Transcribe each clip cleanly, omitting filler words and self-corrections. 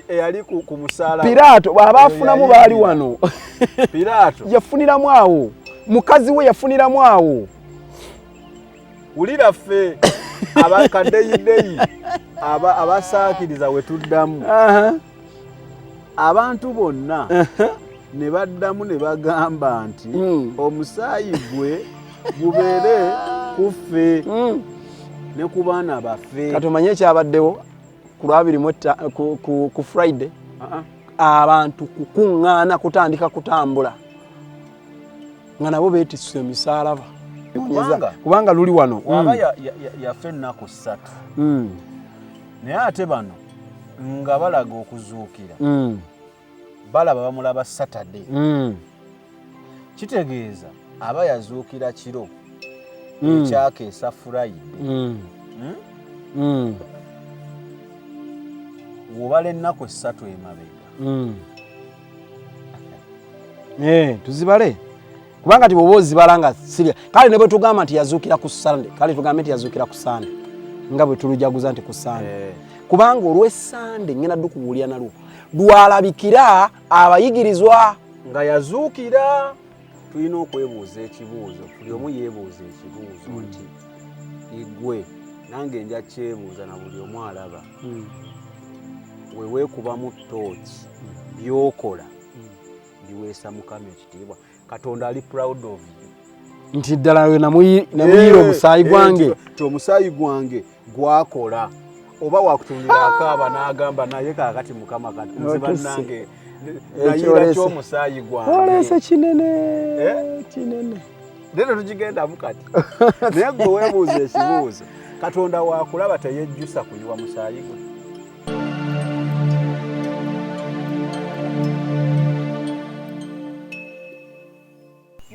Eyali ku musalaba. Piraato bw'aba afunamu baali wano. Piraato Yafuniramu awo, mukazi we yafuniramu awo. Wulira, ffe abakaddeyideyi abasaakiriza we tuddamu, abantu bonna ne baddamu ne bagamba nti omusaayi gwe gubeere ku ffe ne ku baana baffe. Kati omanye ekyabaddewo ku lwabiri ku Friday, abantu kukuŋŋaana, kutandika kutambula nga nabo beetisse emisaalaba. Kubanga luli wano. Waba yafe ennaku 3, naye ate bano nga balaga okuzuukira, balaba bamulaba Saturday, kitegeeza aba yazuukira kiro ekyakeesa Friday. Wobala ennaku 3 emabega. Eh, tuzibale, kubanga ti bwoba ozibala nga sirya. Kale ne bwe tugamba nti yazuukira ku Sande, kale tugambe nti yazuukira ku Sande nga bwe tulujaguza nti ku Sande, kubanga olw'Esande ngenda ddukubuulira nalwo lwalabikira abayigirizwa. Nga yazuukira, tulina okwebuuza ekibuuzo, buli omu yeebuuza ekibuuzo nti igwe nange nja kyebuuza na buli omu alaba, we weekubamu tooki, byokola biweesa Mukama ekitiibwa? Katonda ali proud of you? Nti ddala we namuyiira omusaayi gwange. Ti omusaayi gwange gwakola, oba wakutundira akaaba n'agamba, naye kaakati Mukama, kati nze bannange nayiira kyomusaayi gwange. Oleese kinene. Eh? Kinene. Leero tukigendamu kati, naye gwe weebuuza ekibuuzo, Katonda wakulaba teyejjusa kuyiwa musaayi gwe?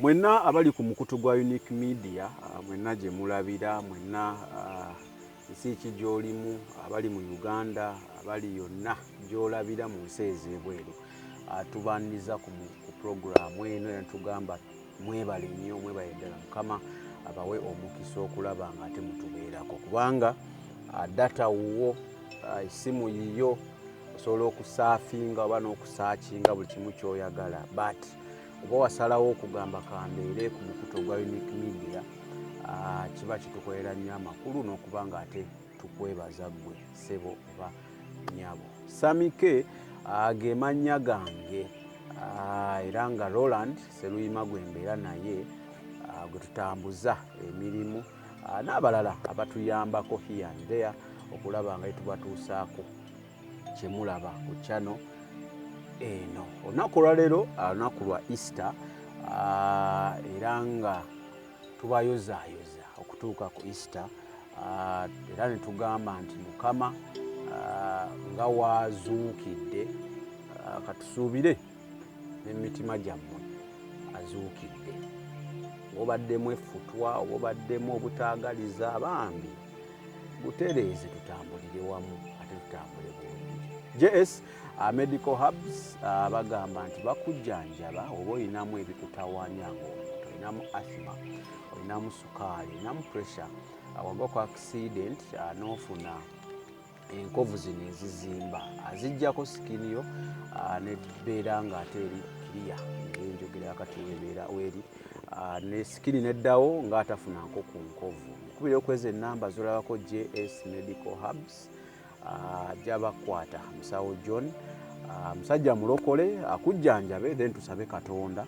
Mwenna abali ku mukutu gwa Unique Media, mwenna gye mulabira, mwenna, nsi ki gy'olimu, abali mu Uganda, abali yonna gy'olabira mu nsi ez'ebweru, tubaniriza ku puroguraamu eno era tugamba mwebale nnyo, mwebale ddala. Mukama abawe omukisa okulaba nga ate mutubeerako, kubanga data wuwo, essimu yiyo, osobola okusurfinga oba n'okusearchinga buli kimu ky'oyagala, but oba wasalawo okugamba kambeere ku mukutu ogwa Unique Media, kiba kitukolera nnyo amakulu n'okuba nga ate tukwebaza ggwe ssebo oba nnyabo. Samike ge mannya gange, era nga Roland Seruyima gwe mbeera naye, gwe tutambuza emirimu, n'abalala abatuyambako here and there okulaba nga tubatuusaako kyemulaba ku channel eno. Olunaku olwaleero, olunaku lwa Easter, era nga tubayozaayoza okutuuka ku Easter, era ne tugamba nti Mukama nga waazuukidde, katusuubire n'emitima gyammwe azuukidde. Obaddemu effutwa oba obaddemu obutaagaliza, bambi butereeze, tutambulire wamu ate tutambule bulungi. JS Medical Hubs bagamba nti bakujjanjaba oba olinamu ebikutawaanya ng'omuntu, olinamu asthma, olinamu sukaali, olinamu pressure, wagwa ku accident n'ofuna enkovu zino ezizimba, azijjako skin yo nebeera nga ate eri clear, enjogera kati webeera weeri ne skin neddawo ng'atafunanko ku nkovu. Mukubire okweza enamba zolabako, JS Medical Hubs, ajja bakwata musawo John, musajja mulokole, akujjanjabe, then tusabe Katonda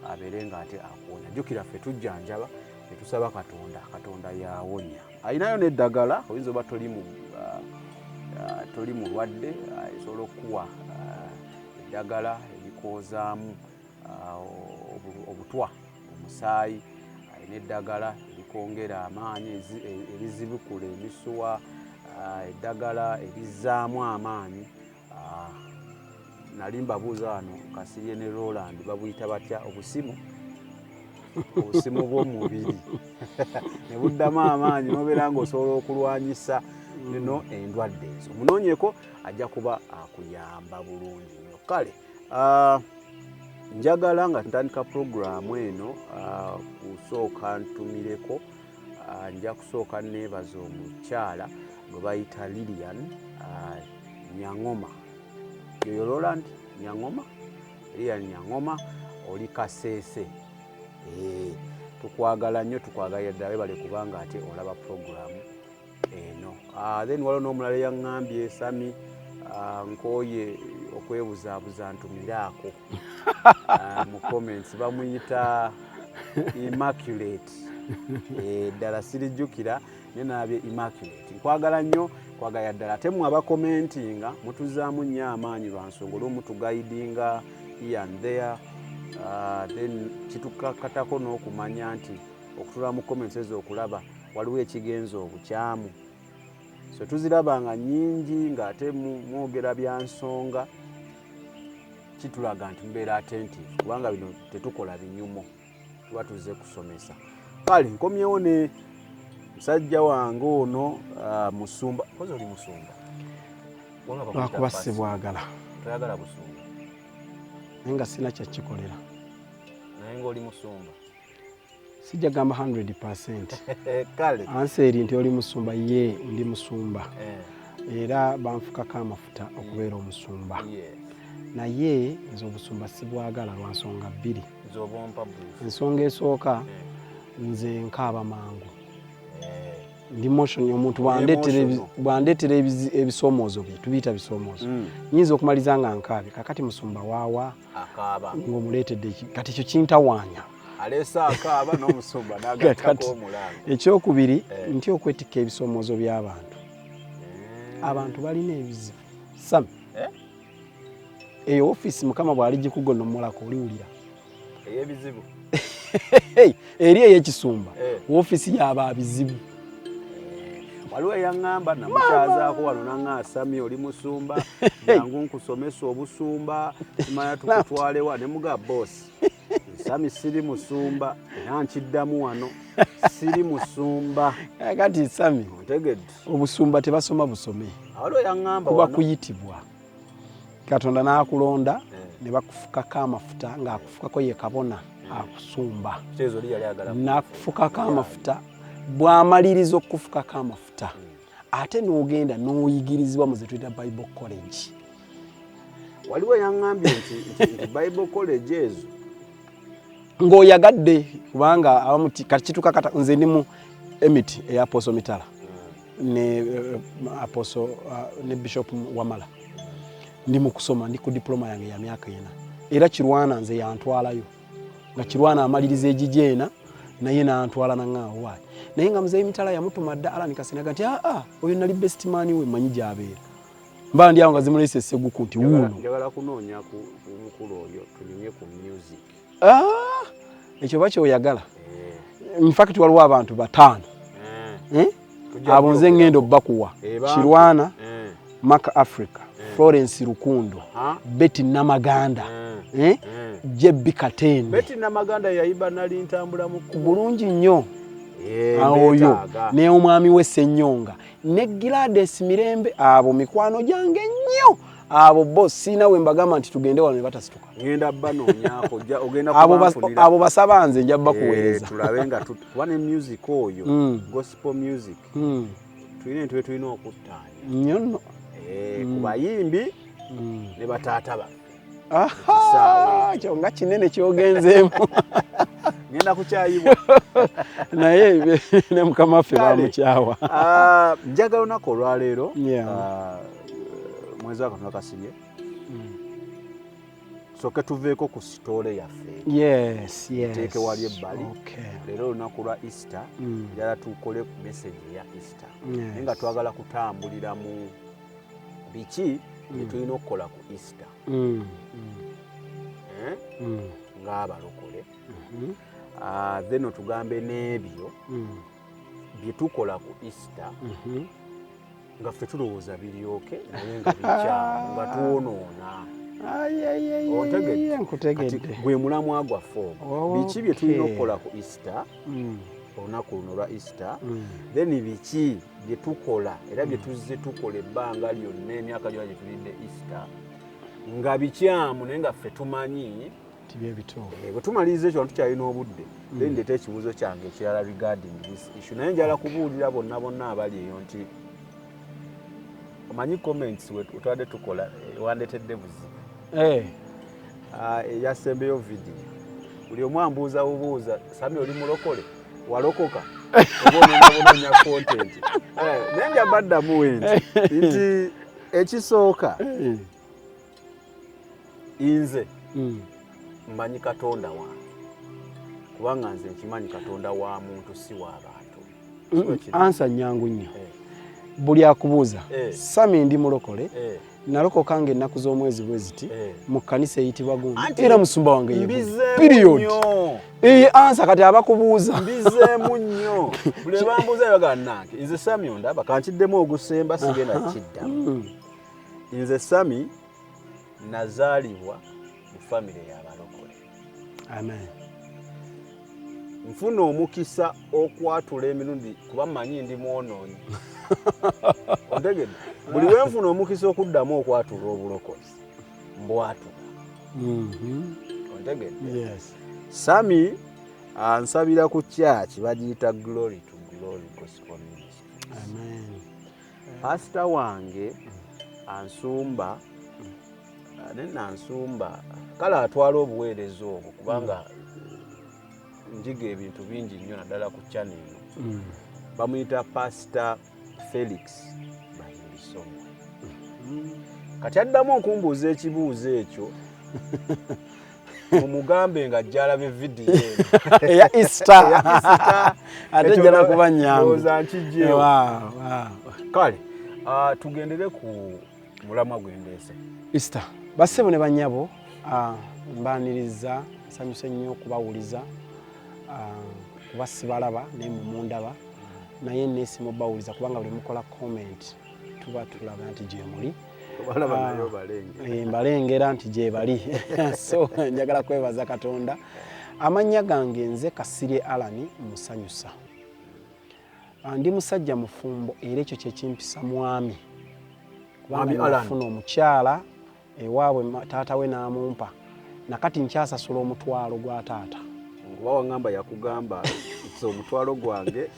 abeere ng'ate akuwonya. Jjukira ffe tujjanjaba netusaba Katonda, Katonda yawonya. Ayinayo n'eddagala, oyinza oba toli mulwadde, esobola okukuwa eddagala erikwozaamu obutwa omusaayi, alina eddagala erikwongera amaanyi, erizibikula emisuwa, eddagala erizzaamu amaanyi. Nali mbabuuza wano Kasirye ne Roland, babuyita batya obusimu? Obusimu bw'omubiri ne buddamu amaanyi nobeera ng'osobola okulwanyisa nno endwadde ezo. Munoonyeko, ajja kuba akuyamba bulungi nnyo. Kale njagala nga ntandika puroguraamu eno, kusooka ntumireko Nja kusooka neebaza omukyala gwe bayita Lilian Nyangoma. Yoyo Roland Nyangoma, Lilian Nyangoma, oli Kasese. Tukwagala nnyo, tukwagalira ddala, webale kubanga ate olaba puroguramu eno. Then waliwo n'omulala eyaŋŋambye, "Sami, nkooye okwebuzaabuza, ntumiraako mu comments." Bamuyita Immaculate. Ddala sirijjukira, naye nalabye Immaculate. Nkwagala nnyo, kwagalira ddala. Ate mmwe abacommentinga mutuzaamu nnyo amaanyi, lwa nsonga olw'omutuguidinga here and there. Then kitukakatako n'okumanya nti okutula mu comments ezo okulaba waliwo ekigenza obukyamu, so tuziraba nga nnyingi ng'ate mwogera bya nsonga, kitulaga nti mubeera attentive, kubanga bino tetukola binyumo, tuba tuzze kusomesa. Kale nkomyewo ne musajja wange ono, musumba. Kozi oli musumba? Wanga bakuyita Lwakuba pastor. Sibwagala. Toyagala busumba? Naye nga sina kyakikolera. Naye ngaoli musumba. Sijja gamba 100. Kale. Ansi eri nti oli musumba, ye ndi musumba. Era banfukako amafuta okubeera omusumba. Naye nze obusumba sibwagala lwa nsonga bbiri. Nze obompa brief. Ensonga esooka, nze nkaaba mangu. Ndi emotion. Omuntu Emotional. bw'andeetera ebisoomoozo bye tubiyita bisoomoozo, nyinza okumaliza nga nkaabye. Kakati musumba waawa Akaaba. ng'omuleetedde kati ekyo kintawaanya. Aleese akaaba n'omusumba n'agattako Kakati. omulanga. Ekyokubiri, nti okwetikka ebisoomoozo by'abantu. Abantu balina ebizibu, Sami. Eyo ofiisi Mukama bw'aligikugonomolako oliwulira. Ey'ebizibu. Hey, eri ey'ekisumba. Woofiisi yaba bizibu. Waliwo eyaŋŋamba, namukyazaako wano, naŋŋa, "Sami, oli musumba, jangu nkusomesa obusumba, simanya tukutwalewa." Ne muga, "Bosi Sami, siri musumba, era nkiddamu wano, siri musumba." Kati Sami, Ontegedde? obusumba tebasoma busome. Waliwo eyaŋŋamba Kuba wano. kuyitibwa. Katonda n'akulonda ne bakufukako amafuta, ng'akufukako ye kabona akusumba. Kitegeeza oli yali ayagala N'akufukako amafuta. Bw'amaliriza okukufukako amafuta, ate n'ogenda n'oyigirizibwa mu ze tuyita Bible college. Waliwo eyaŋŋambye nti Bible college ezo Ng'oyagadde, kubanga abamu kati kitukakata. Nze ndi mu emiti eya Apostle Mitala ne Apostle ne Bishop Wamala. Ndi mu kusoma, ndi ku diploma yange ya myaka 4. Era Kirwana nze yantwalayo, nga Kirwana amaliriza egigi ena, naye nantwala naŋŋaawo waayi. Naye nga muzeeyi Mitala yamutuma dda Alan Kasinaga nti, "Aa, oyo nali best man we, manyi gy'abeera." Mba ndi awo nga zimuleese esseguku nti wuuno. Njagala kunoonya ku mukulu oyo tunyumye ku music. Ah, ekyo ba kyoyagala. In fact waliwo abantu bataano. Eh? Tujja Abo nze kubyogera. ŋŋenda obbakuwa. Bantu. Kirwana, Mark Africa, Florence Rukundo, Ha? Betty Namaganda, eh? JB Katende. Betty Namaganda yayiba nali ntambula mu kkubo. Bulungi nnyo. Oyo Neetaaga. Ne omwami we Ssenyonga ne Gladys Mirembe, abo mikwano gyange nnyo. Abo bo siina we mbagamba nti tugende wano ne batasituka. Ngenda banoonyaako, ogenda kubanfunira. Abo basaba nze nja bakuweereza. Tulabe nga kuba ne music oyo, gospel music, tulina ebintu bye tulina okuttaanya Nnyo nno. Ku bayimbi ne bataata baffe. Aha, Ekisaawe. Ekyo nga kinene kyogenzeemu. Ngenda kukyayibwa. Naye ne mukama waffe Kale. bamukyawa. Ah, njagala olunaku olwaleero, mwezi wa Katonda kasirye, soke tuveeko ku story yaffe. Tuteeke wali ebbali. Leero olunaku lwa Easter. Njagala tukole ku message eya Easter, naye nga twagala kutambulira mu biki bye tulina okukola ku Easter, eh, ng'abalokole. Ah, then otugambe n'ebyo bye tukola ku Easter nga ffe tulowooza biryoke, naye nga bikyamu, nga twonoona. Ai, ai, ai, Ontegedde? ai, Kati nkutegedde. gwe mulamwa gwaffe ogwo. Biki bye tulina okukola ku Easter, olunaku luno lwa Easter? Then biki bye tukola era bye tuzze tukola ebbanga lyonna, emyaka gyonna gye tulidde Easter, nga bikyamu, naye nga ffe tumanyi Tibye bituufu. Bwe tumaliriza ekyo, tukyalina obudde, then ndeeta ekibuuzo kyange ekirala regarding this issue. Naye njala kubuulira bonna bonna abali eyo nti omanyi comments wetwadde tukola, wandetedde buzibu. Eyasembeyo video, buli omu ambuuza bubuuza, "Sami, oli mulokole? Walokoka oba onoonya bunoonya content?" Naye nja baddamu we nti ekisooka, nze mmanyi Katonda wange, kubanga nze nkimanyi Katonda wa muntu, si w'abantu. Answer nyangu nnyo. Buli akubuuza, "Sami, ndi mulokole, nalokoka nga ennaku z'omwezi bwe ziti, mu kkanisa eyitibwa gundi, era musumba wange ye gundi." Mbizeemu Period. nnyo. Answer kati abakubuuza. Mbizeemu nnyo. Buli bambuuza baga nange, nze Sami ondaba kankiddemu ogusemba, sigenda kiddamu. Nze Sami nazaalibwa mu famire y'abalokole. Amen. Nfuna omukisa okwatula emirundi, kuba mmanyi ndi mwonoonyi, ontegedde? Buli wenfuna omukisa okuddamu okwatula obulokozi, mbwatula. Ontegedde? Yes. Sami ansabira ku kyaki bagiyita Glory to Glory Gospel Ministry. Amen. Pasita wange ansumba, naye nansumba kale atwala obuweereza obwo, kubanga njiga ebintu bingi nnyo naddala ku channel eno. Bamuyita Pasita Felix Bahimbisomwe. Kati addamu okumbuuza ekibuuzo ekyo, mumugambe nga ajja alabe vidiyo eno eya Easter. Eya Easter. Ate Ekyo ejja kuba nyangu. Ndowooza nkijjeewo. Kale, tugendere ku mulamwa gwendeese. Easter. Bassebo ne bannyabo, mbaaniriza, nsanyuse nnyo okubawuliza, kuba sibalaba naye mumundaba, naye neesima obbawuliza kubanga buli mukola comment tuba tulaga nti gyemuli. Obalaba naye obalengera. Mbalengera nti gyebali. So njagala kwebaza Katonda. Amannya gange nze Kasirye Alani Musanyusa. Ndi musajja mufumbo, era ekyo kyekimpisa mwami, kubanga Mwami Alan. nafuna omukyala ewaabwe, taata we n'amumpa, nakati nkyasasula omutwalo gwa taata. Kuba waŋŋamba, yakugamba nti omutwalo gwange,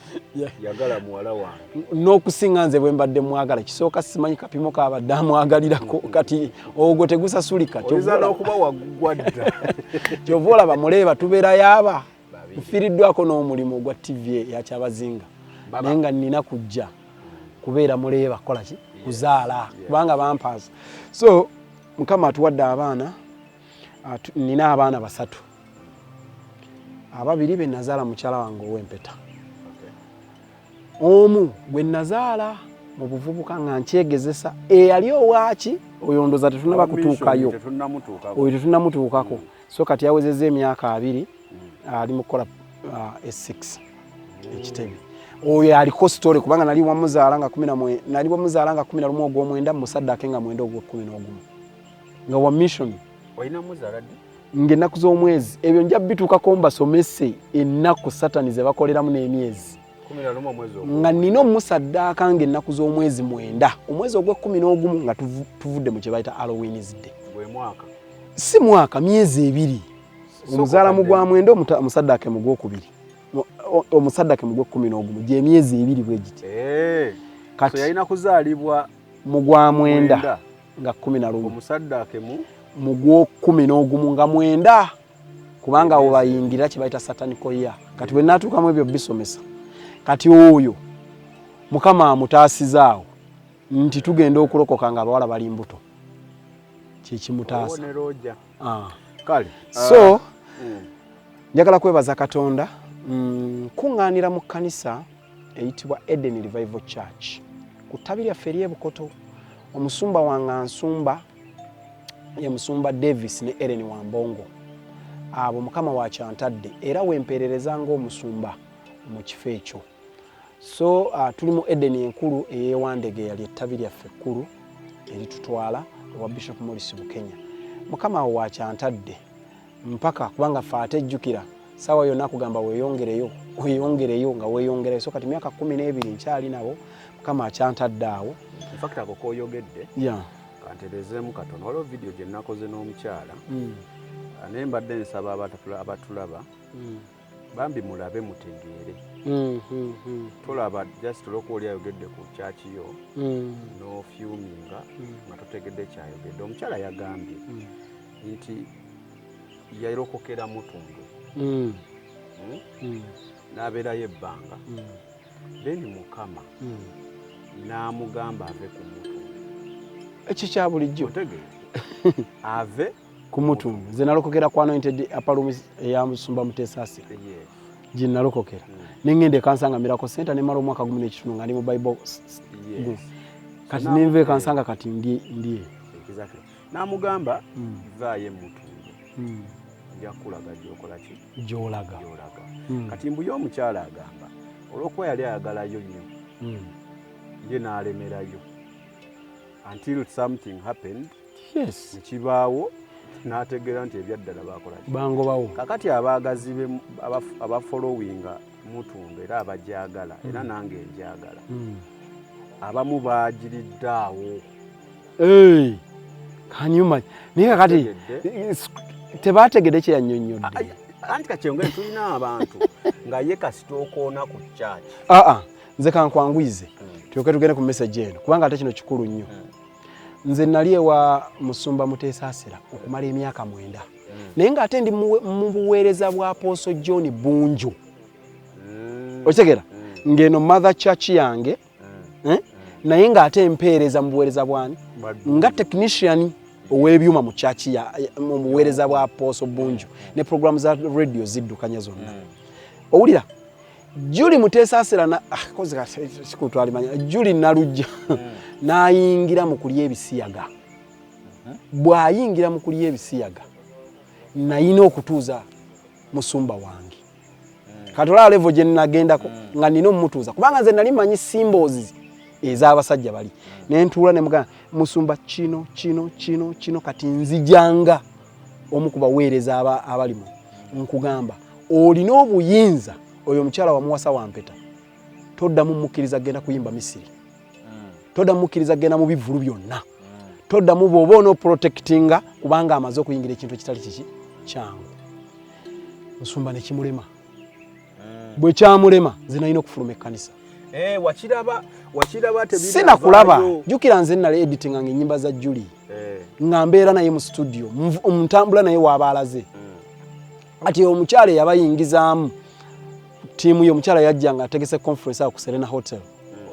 yagala muwala wange. N'okusinga nze bwe mbadde mwagala. Kisooka simanyi kapimo kabadde amwagalirako, kati ogwo tegusasulika. Oyinza n'okuba wagugwa dda. Kyova olaba muleeba tubeera yaaba Babiri. nfiiriddwako n'omulimu ogwa TV eyakyabazinga, Baba. naye nga nina kujja kubeera muleeba kukola ki? Kuzaala, kubanga bampaasa. So Mukama atuwadde abaana, nina abaana basatu, ababiri be nazaala mukyala wange ow'empeta, omu gwe nazaala mu buvubuka nga nkyegezesa, eyali owaaki oyo ndoza tetunaba kutuukayo. Tetunnamutuukako. Oyo tetunnamutuukako. So kati yawezezza emyaka 20, ali mu kukola S6 ekitebe. Oyo aliko story, kubanga nali wamuzaala nga nali wamuzaala nga 11 ogwomwenda, musaddaake nga 9 ogw'e-11, nga wa mission. Olina muzaala ddi? Ng'ennaku z'omwezi, ebyo nja bituukako mbasomese ennaku Satani ze bakoleramu n'emyezi. 11 omwezi ogwo. Nga nina omusaddaaka ng'ennaku z'omwezi 9, omwezi ogw'e-11, nga tuvudde mu kye bayita Halloween's Day. Gwe mwaka? Si mwaka, myezi 2. Omuzaala mu gwa 9, omusaddaake mu gwokubiri, omusaddaake mu gw'e-11, gy'emyezi 2 bwe giti. Kati So yalina kuzaalibwa mu gwa 9, 9. nga 11. Omusaddaake mu Mu gw'o-11 nga 9, kubanga awo bayingira kye bayita satanic year. Kati bwe naatuukamu ebyo bisomesa. Kati oyo Mukama amutaasizaawo nti tugenda okulokoka nga abawala bali mbuto, kyekimutaasa. Owonera ojja. Kale so njagala kwebaza Katonda. Kuŋŋaanira mu kkanisa eyitibwa Eden Revival Church ku ttabi lyaffe ery'Ebukoto. Omusumba wange ansumba ye Musumba Davis ne Eren Wambongo. Abo Mukama wakyantadde era wempeerereza ng'omusumba mu kifo ekyo. So tuli mu Eden enkulu ey'Ewandege, yali ettabi lyaffe ekkulu eritutwala ewa Bishop Morris Bukenya. Mukama awo wakyantadde mpaka, kubanga fe ate ejjukira saawa yonna akugamba weeyongereyo, weeyongereyo, nga weeyongerayo. So kati myaka 12 nkyali nabo, Mukama akyantadde awo. In fact, ako koyogedde, kanterezeemu katono. Waliwo vidiyo gye nakoze n'omukyala. Naye mbadde nsaba abatulaba bambi mulabe mutegeere. Tolaba just olwokuba oli ayogedde ku kyaki yo n'ofyuminga nga totegedde kyayogedde. Omukyala yagambye nti yalokokera Mutundwe n'abeerayo ebbanga, then Mukama n'amugamba ave ku Mutundwe. Ekyo kya bulijjo. Otegeere, ave ku Mutundwe. Nze nalokokera ku Anointed Upper Room eya Musumba Mutesaasira gye nalokokera, nengenda ekansanga Miracle Center, nemala omwaka 1.5 nga ndi mu Bible. Kati nenva ekansanga, kati ndi ndi Exactly. N'amugamba, vaayo emutundwe, nja kukulaga gyokola ki, gyolaga. Gyolaga. Kati mbuye omukyala agamba olw'okuba yali ayagalayo nnyo, ye n'alemerayo until something happened, nekibaawo n'ategeera nti ebyaddala bakola ki? Bangobawo. Kakati abaagazi be abafollowinga Mutundwe era abajagala, era nange njagala, abamu bagiridde awo. Hey, can you imagine? Naye kakati Tegedde. Tebategedde kye yannyonnyodde. Anti kakyongere tulina abantu nga ye kasita okoona ku kyaki. Aa, nze kankwanguyize tulyoke tugende ku message eno, kubanga ate kino kikulu nnyo. Nze nali ewa Musumba Muteesaasira okumala emyaka 9, naye ng'ate ndi mu buweereza bwa Apostle John Bunju. Okitegeera, ng'eno mother church yange, eh? Naye ng'ate mpeereza mu buweereza bwani, nga technician ow'ebyuma mu church ya mu buweereza bwa Apostle Bunju, ne programu za radio ziddukanya zonna. Owulira, Juli Muteesaasira na ah, kozi sikutwalimanya Juli Nalujja n'ayingira mu kulya ebisiyaga. Bw'ayingira mu kulya ebisiyaga, nayina okutuuza musumba wange. Kati olaba level gye nagendako nga nina omumutuuza, kubanga nze nali manyi symbols ez'abasajja bali. Nentuula ne mugamba, "Musumba, kino kino kino kino." Kati nzijanga omu ku baweereza abalimu, nkugamba olina obuyinza. Oyo omukyala wamuwasa wampeta, toddamu mukkiriza kugenda kuyimba Misiri, toddamu mukkiriza kugenda mu bivvulu byonna, toddamu bw'oba onooprotectinga, kubanga amaze okuyingira ekintu ekitali kiki kyangu. Musumba nekimulema. Bwe kyamulema, nze nalina okufuluma ekkanisa. Eh, wakiraba wakiraba. Sinakulaba. Jjukira nze nali editinganga ennyimba za Julie, nga mbeera naye mu studio, ntambula naye waaba alaze. Kati omukyala eyabayingizaamu ttiimu ye, omukyala yajja nga ategese conference awo ku Serena Hotel,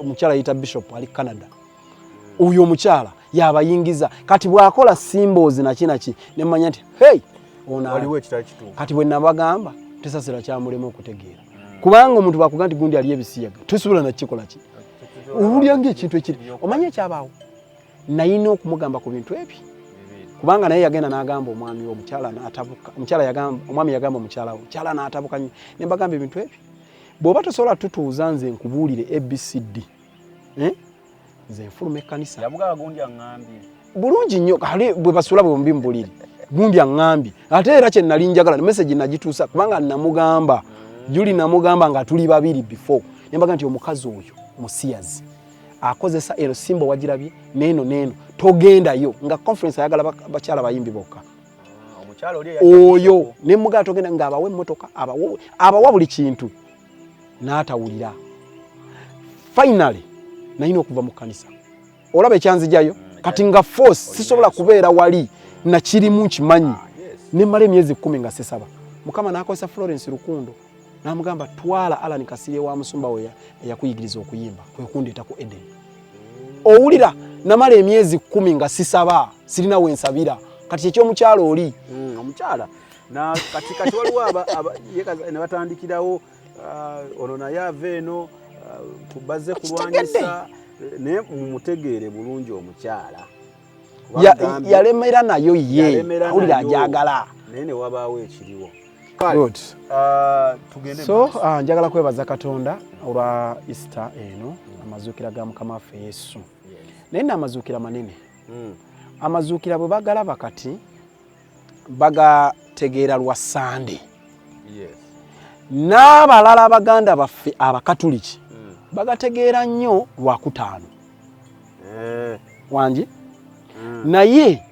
omukyala yita Bishop ali Canada. Oyo omukyala yabayingiza. Kati bw'akola symbols naki naki, nemanya nti hey, ono waliwo ekitali kituufu. Kati bwe nabagamba Tesasira, kyamulema okutegeera, kubanga omuntu bwakuga nti gundi ali ebisiyaga, tosobola nakikola ki, owulira ngaekintu ekiri. Omanyi ekyabaawo, nayina okumugamba ku bintu ebyo, kubanga naye yagenda n'agamba omwami we, omukyala n'atabuka. Omukyala yagamba omwami, yagamba omukyala we, omukyala n'atabuka nnyo. Ne mbagamba ebintu ebyo, bw'oba tosobola tutuuza nze nkubuulire ABCD, eh? Nze nfuluma ekkanisa. Yamugamba gundi aŋŋambye. Bulungi nnyo. Kale bwe basula bombi mu buliri, gundi aŋŋambye. Ate era kye nali njagala, message nagituusa, kubanga namugamba Juli, namugamba nga tuli babiri before, nembaga nti omukazi oyo musiyazi, akozesa eno symbol, wagirabye neeno neeno, togendayo. Nga conference ayagala bakyala bayimbi bokka. Omukyala oli oyo nemugala togenda, ng'abawa emmotoka, abawa buli kintu, n'atawulira. Finally nalina okuva mu kkanisa. Olaba ekyanzijayo kati nga force, sisobola kubeera wali nakirimu nkimanyi. Nemala emyezi 10 nga sisaba. Mukama n'akozesa Florence Rukundo, n'amugamba, "Twala Alan Kasirye wa musumba we eyakuyigiriza okuyimba." Kwe kundeeta ku Eden. Owulira, namala emyezi 10 nga sisaba, sirina wensabira. Kati ekyomukyalo oli Omukyala na kati kati waliwo ne batandikirawo, ono naye ava eno, bazze kulwanyisa. Naye mumutegeere bulungi omukyala. Yalemera nayo ye awulira ajagala. Naye ne wabaawo ekiriwo. Good. So njagala kwebaza Katonda olwa Easter eno, amazuukira ga Mukama waffe Yesu. Naye nno amazuukira manene. Amazuukira bwe bagalaba kati bagategeera lwa Sande. N'abalala baganda baffe Abakatuliki bagategeera nnyo Lwakutaano. Wangi. Naye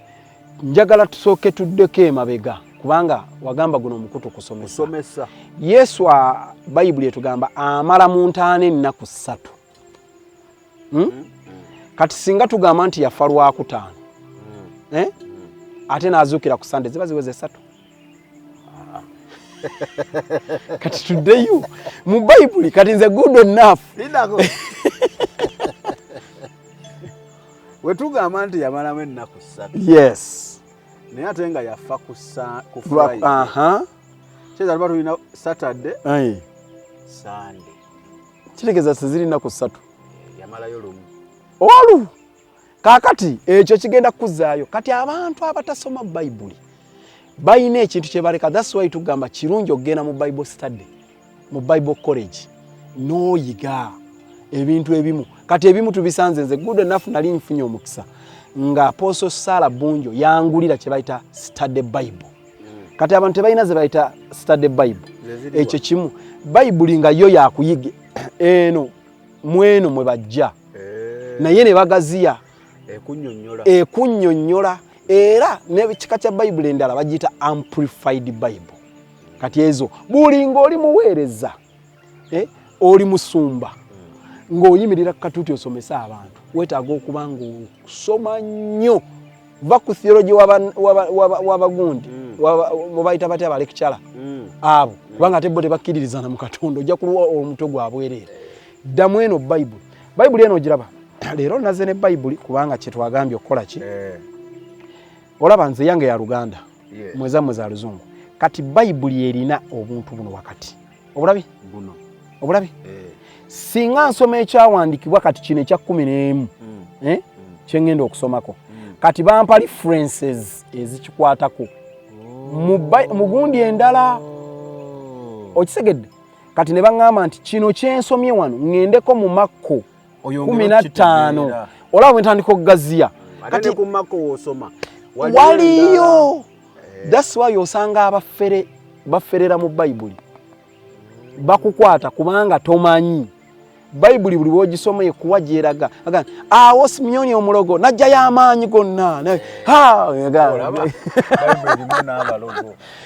njagala tusooke tuddeko emabega. Kubanga wagamba guno omukutu kusomesa. Yesu Bayibuli etugamba amala mu ntaana ennaku 3. Kati singa tugamba nti yafa Lwakutaano, ate n'azuukira ku Sande, ziba ziweze 3. Kati tuddeyo mu Bayibuli. Kati nze good enough. Wetugamba nti yamalamu ennaku 3. Yes. Naye ate nga yafa ku Friday. Kitegeeza tuba tulina Saturday, Sunday. Kitegeeza ziri nnaku 3. Yamalayo lumu. Olu. Kaakati ekyo kigenda kukuzaayo. Kati abantu abatasoma Bayibuli balina ekintu kye baleka. That's why tugamba kirungi okugenda mu Bible study, mu Bible college, n'oyiga ebintu ebimu. Kati ebimu tubisanze. Nze good enough nali nfunye omukisa nga Apostle Sarah Bunjo yangulira kye bayita study Bible. Kati abantu tebalina ze bayita study Bible. Ekyo kimu Bayibuli nga yo yakuyiga eno mweno mwe bajja, naye ne bagaziya ekunnyonnyola. Era n'ekika kya Bayibuli endala bagiyita amplified Bible. Kati ezo buli ng'oli muweereza, oli musumba, ng'oyimirira ku katuuti osomesa abantu, weetaaga okuba ng'osoma nnyo. Va ku theology w'abagundi, mubayita batya, aba lecturer abo, kubanga ate bo tebakkiririzana mu Katonda, ojja kulwa omutwe gwabwereere. Ddamu eno Bayibuli. Bayibuli eno ogiraba, leero naze ne Bayibuli kubanga kyetwagambye okukola ki. Olaba nze yange ya Luganda, mwezammwe za Luzungu. Kati Bayibuli erina obuntu buno wakati, obulabi obulabi. Singa nsoma ekyawandiikibwa kati kino ekya 11 kyeŋŋenda okusomako, kati bampa references ezikikwatako mu gundi endala, okisegedde? Kati ne baŋŋamba nti kino kyensomye wano ŋŋendeko mu Makko 15. Olaba bwe ntandika okugaziya. Kati waliyo, that's why osanga abafere baferera mu Bayibuli, bakukwata kubanga tomanyi Bayibuli. Buli bwogisoma ekuwa gyeraga. Awo Simyoni omulogo najjayo amaanyi gonna,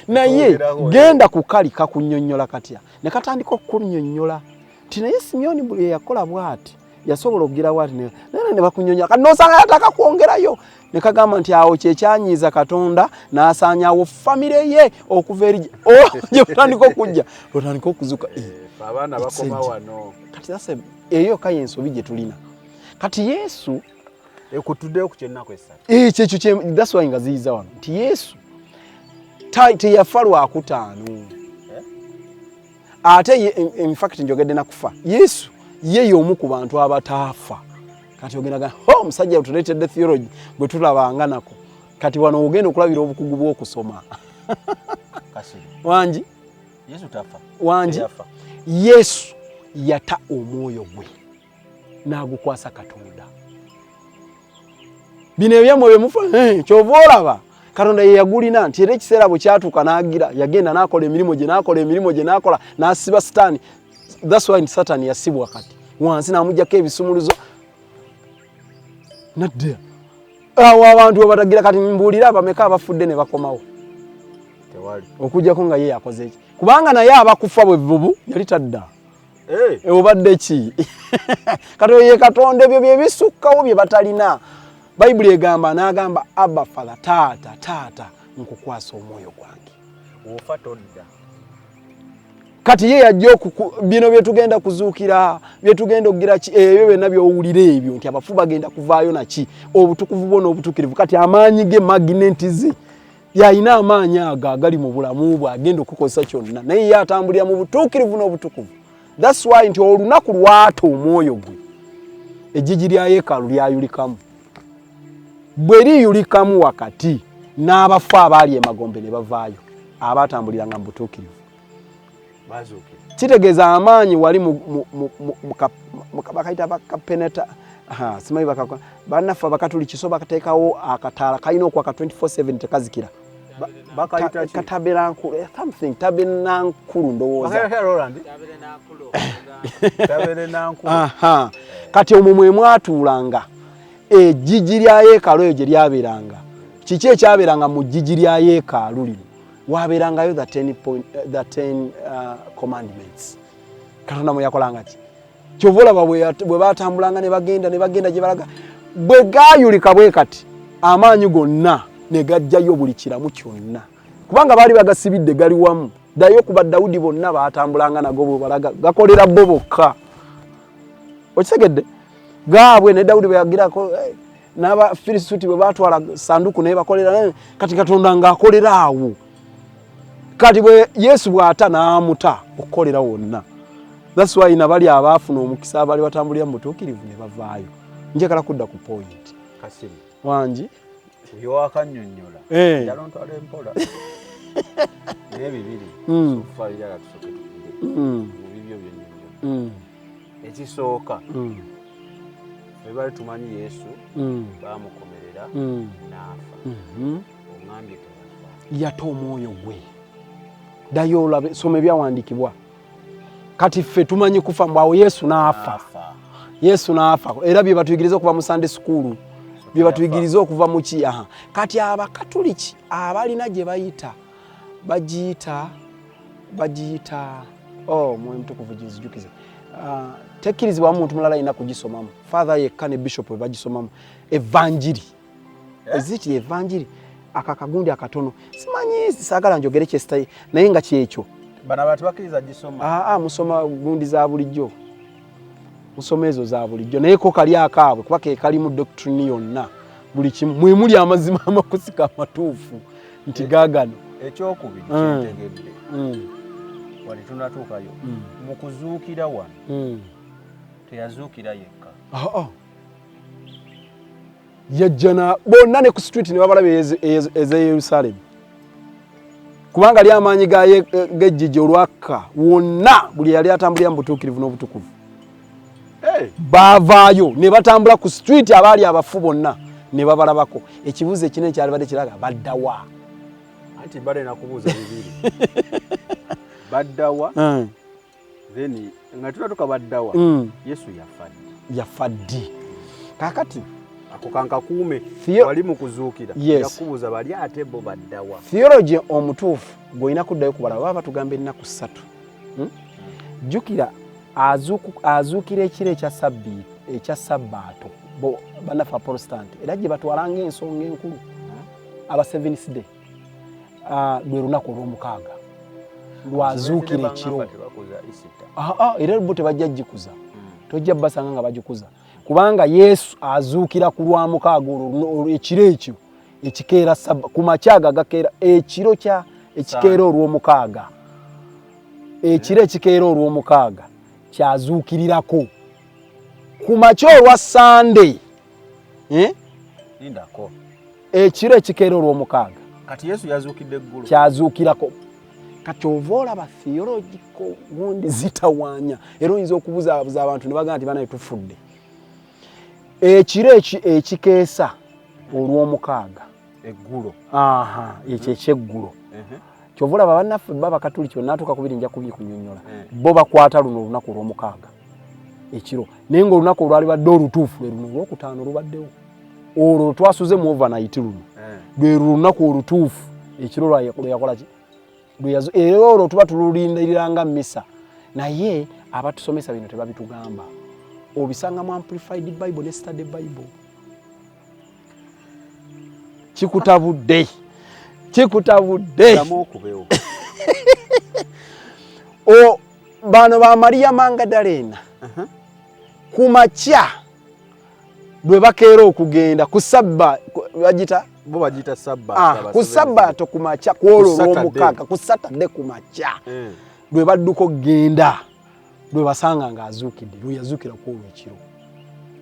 naye genda ku kali kakunnyonnyola katya, ne katandika okukunnyonnyola nti naye Simyoni buli eyakola bw'ati yasobola okugira bwati, naye ne bakunnyonnyola. Kati nosanga yataka kwongerayo ne kagamba nti awo kyekyanyiiza Katonda n'asaanyawo famire ye okuva eri gye batandika okujja, otandika okuzuka. Kati eyo ka yensobi gye tulina. Kati Yesu ekutuddeyo ku kyennaku 3. Ekyo ekyo, that's why nga ziyiza wano nti Yesu teyafa Lwakutaano. Ate in fact njogedde nakufa, Yesu ye y'omu ku bantu abataafa. Kati ogendaga ho omusajja otuleetedde theology gwe tulabanga nako. Kati wano ogenda okulabira obukugu bw'okusoma. Wangi wangi, Yesu yata omwoyo gwe n'agukwasa Katonda. Bino ebyammwe byemufa, kyova olaba Katonda ye yagulina nti era ekiseera bwe kyatuuka n'agira yagenda n'akola emirimu gye, n'akola emirimu gye, n'akola n'asiba Sitaani. That's why Satan yasibwa kati wansi, n'amugjako ebisumuluzo nadda awo abantu webatagira. Kati mbuulire, abameka abafudde ne bakomawo okujjako nga ye yakoze eki? Kubanga naye abakufa bwe bubu yali tadda. Obadde ki? Kati oyo ye Katonda. Ebyo bye bisukkawo bye batalina. Bayibuli egamba, n'agamba, "Abba Father, taata, taata, nkukwasa omwoyo gwange." Ofa todda. Kati ye yajja bino byetugenda kuzuukira, byetugenda okugira ki, ebyo byonna byowulira ebyo nti abafu bagenda kuvaayo naki, obutukuvu bwo n'obutuukirivu. Kati amaanyi ge, magnet ze, yalina amaanyi ago agali mu bulamu bwe agenda okukozesa kyonna, naye ye atambulira mu butuukirivu n'obutukuvu. That's why nti olunaku lwata omwoyo gwe, ejjiji lya yeekaalu lyayulikamu. Bwe liyulikamu wakati, n'abafu abaali emagombe ne bavaayo, abatambuliranga mu butuukirivu. Kitegeeza amaanyi wali bakayita bakapeneta, simanyi bannaffe Abakatuliki, so bakateekawo akataala kalina okwaka 24/7, tekazikira. Katabenankulu, something tabenankulu ndowooza. Kati omwo mwe mwatuulanga ejjiji lya yeekaalu eyo gye lyabeeranga. Kiki ekyabeeranga mu jjiji lya yeekaalu lino? Wabeerangayo the 10 commandments. Katonda mwe yakolanga ki? Kyova olaba bwe batambulanga ne bagenda ne bagenda gye balaga, bwe gaayulika bwe kati amaanyi gonna ne gajjayo buli kiramu kyonna, kubanga baali bagasibidde gali wamu. Ddayo kuba Dawudi bonna baatambulanga nago, bwe balaga gakolera bo bokka, okitegedde? Gaabwe ne Dawudi bwe yagirako n'Abafirisuuti bwe baatwala sanduku naye bakolera. Kati Katonda ng'akolera awo. Kati bwe Yesu bw'ata n'amuta okukolera wonna. That's why nabali abaafuna omukisa abaali batambulira mu butuukirivu ne bavaayo. Njagala kudda ku point. Kasiri. Wangi. Byowakanyonyola njala ontwala empola, naye bibiri so far njala tusooke tugire mu bibyo byonnyonnyola. Ekisooka, bwe tumanyi Yesu bamukomerera n'afa, oŋambye teyafa. Yata omwoyo gwe. Ddayo olabe, soma ebyawandiikibwa. Kati ffe tumanyi kufa mbwawo Yesu n'afa, Yesu n'afa, era bye batuyigiriza okuva mu Sunday school, bye batuyigiriza okuva mu ki. Aha, kati Abakatuliki abalina gye bayita, bagiyita oh, Mwoyo Mutukuvu ginzijukize. Tekkirizibwamu muntu mulala alina kugisomamu, Father yekka ne bishop bwe bagisomamu evanjiri. Eziki evanjiri aka kagundi akatono, simanyi, saagala njogere kyesitayi, naye nga kyekyo. Bano abantu bakkiriza gisoma? Aa, musoma gundi za bulijjo, musoma ezo za bulijjo, naye ko kali akaabwe kuba ke kalimu doctrine yonna, buli kimu mwe muli, amazima amakusika amatuufu nti gaagano. Ekyokubiri kyentegedde, wali tunatuukayo, mu kuzuukira wano teyazuukira yekka. Ah, ah. Yajja na bonna ne ku street ne babalaba ez'e Yerusalemu, kubanga ly amaanyi g'ejjiji olwakka wonna, buli yali atambulira mu butuukirivu n'obutukuvu baavaayo ne batambula ku street, abaali abafu bonna ne babalabako. Ekibuuzo ekinene kyalibadde kiraga baddawa? Anti mbadde nakubuuza bibiri: baddawa? Then nga tunatuka baddawa, Yesu yafa ddi? Yafa ddi? Kakati ako kankakuume. Wali mu kuzuukira, yakubuuza bali ate bo baddawa? Theology omutuufu gw'olina kuddayo kubala, baba batugamba ennaku 3. Jjukira azuukira ekiro ekya sabbiiti, ekya sabbaato. Bo bannaffe Abaprotestant era gye batwalanga ensonga enkulu, aba Seventh Day, lwe lunaku olw'omukaaga lwazuukira ekiro. Tebakuza Easter. Ah, era bo tebajja gikuza, tojja basanga nga bagikuza, kubanga Yesu azuukira ku lwamukaaga olwo ekiro ekyo ekikeera ku makya ago agakeera ekiro kya ekikeera olw'omukaaga, ekiro ekikeera olw'omukaaga kyazuukirirako ku makya olwa Sande, eh? Lindako. Ekiro ekikeera olw'omukaaga. Kati Yesu yazuukidde eggulu. Kyazuukirako. Kati ova olaba theological gundi zitawaanya, era oyinza okubuzaabuza abantu ne bagamba nti banaye tufudde. Ekiro ekikeesa olw'omukaaga. Eggulo. Aha, ekyo ekyeggulo. Kyova olaba bannaffe bo Abakatuliki, bwe kubiri nja kubikunyonnyola, bo bakwata luno olunaku olw'omukaaga ekiro, naye ngaolunaku olwalibadde olutuufu lwe luno olwokutaano lubaddewo, olwo twasuze mu overnight luno, lwe lunaku olutuufu ekiro lwe yakola ki, era olwo tuba tululindiriranga misa. Naye abatusomesa bino tebabitugamba, obisanga mu Amplified Bible ne Study Bible. Kikutabudde, kikutabudde. Ddamu okubewo. O bano ba Mariya Mangadalena ku makya lwe bakeera okugenda ku sabba, bagita Bo bagiyita sabba. Ah, ku sabbaato ku makya kwolwo olw'omukaaga, ku Saturday ku makya lwe badduka okugenda, lwe basanga ng'azuukidde, lwe yazuukira ku olwo ekiro.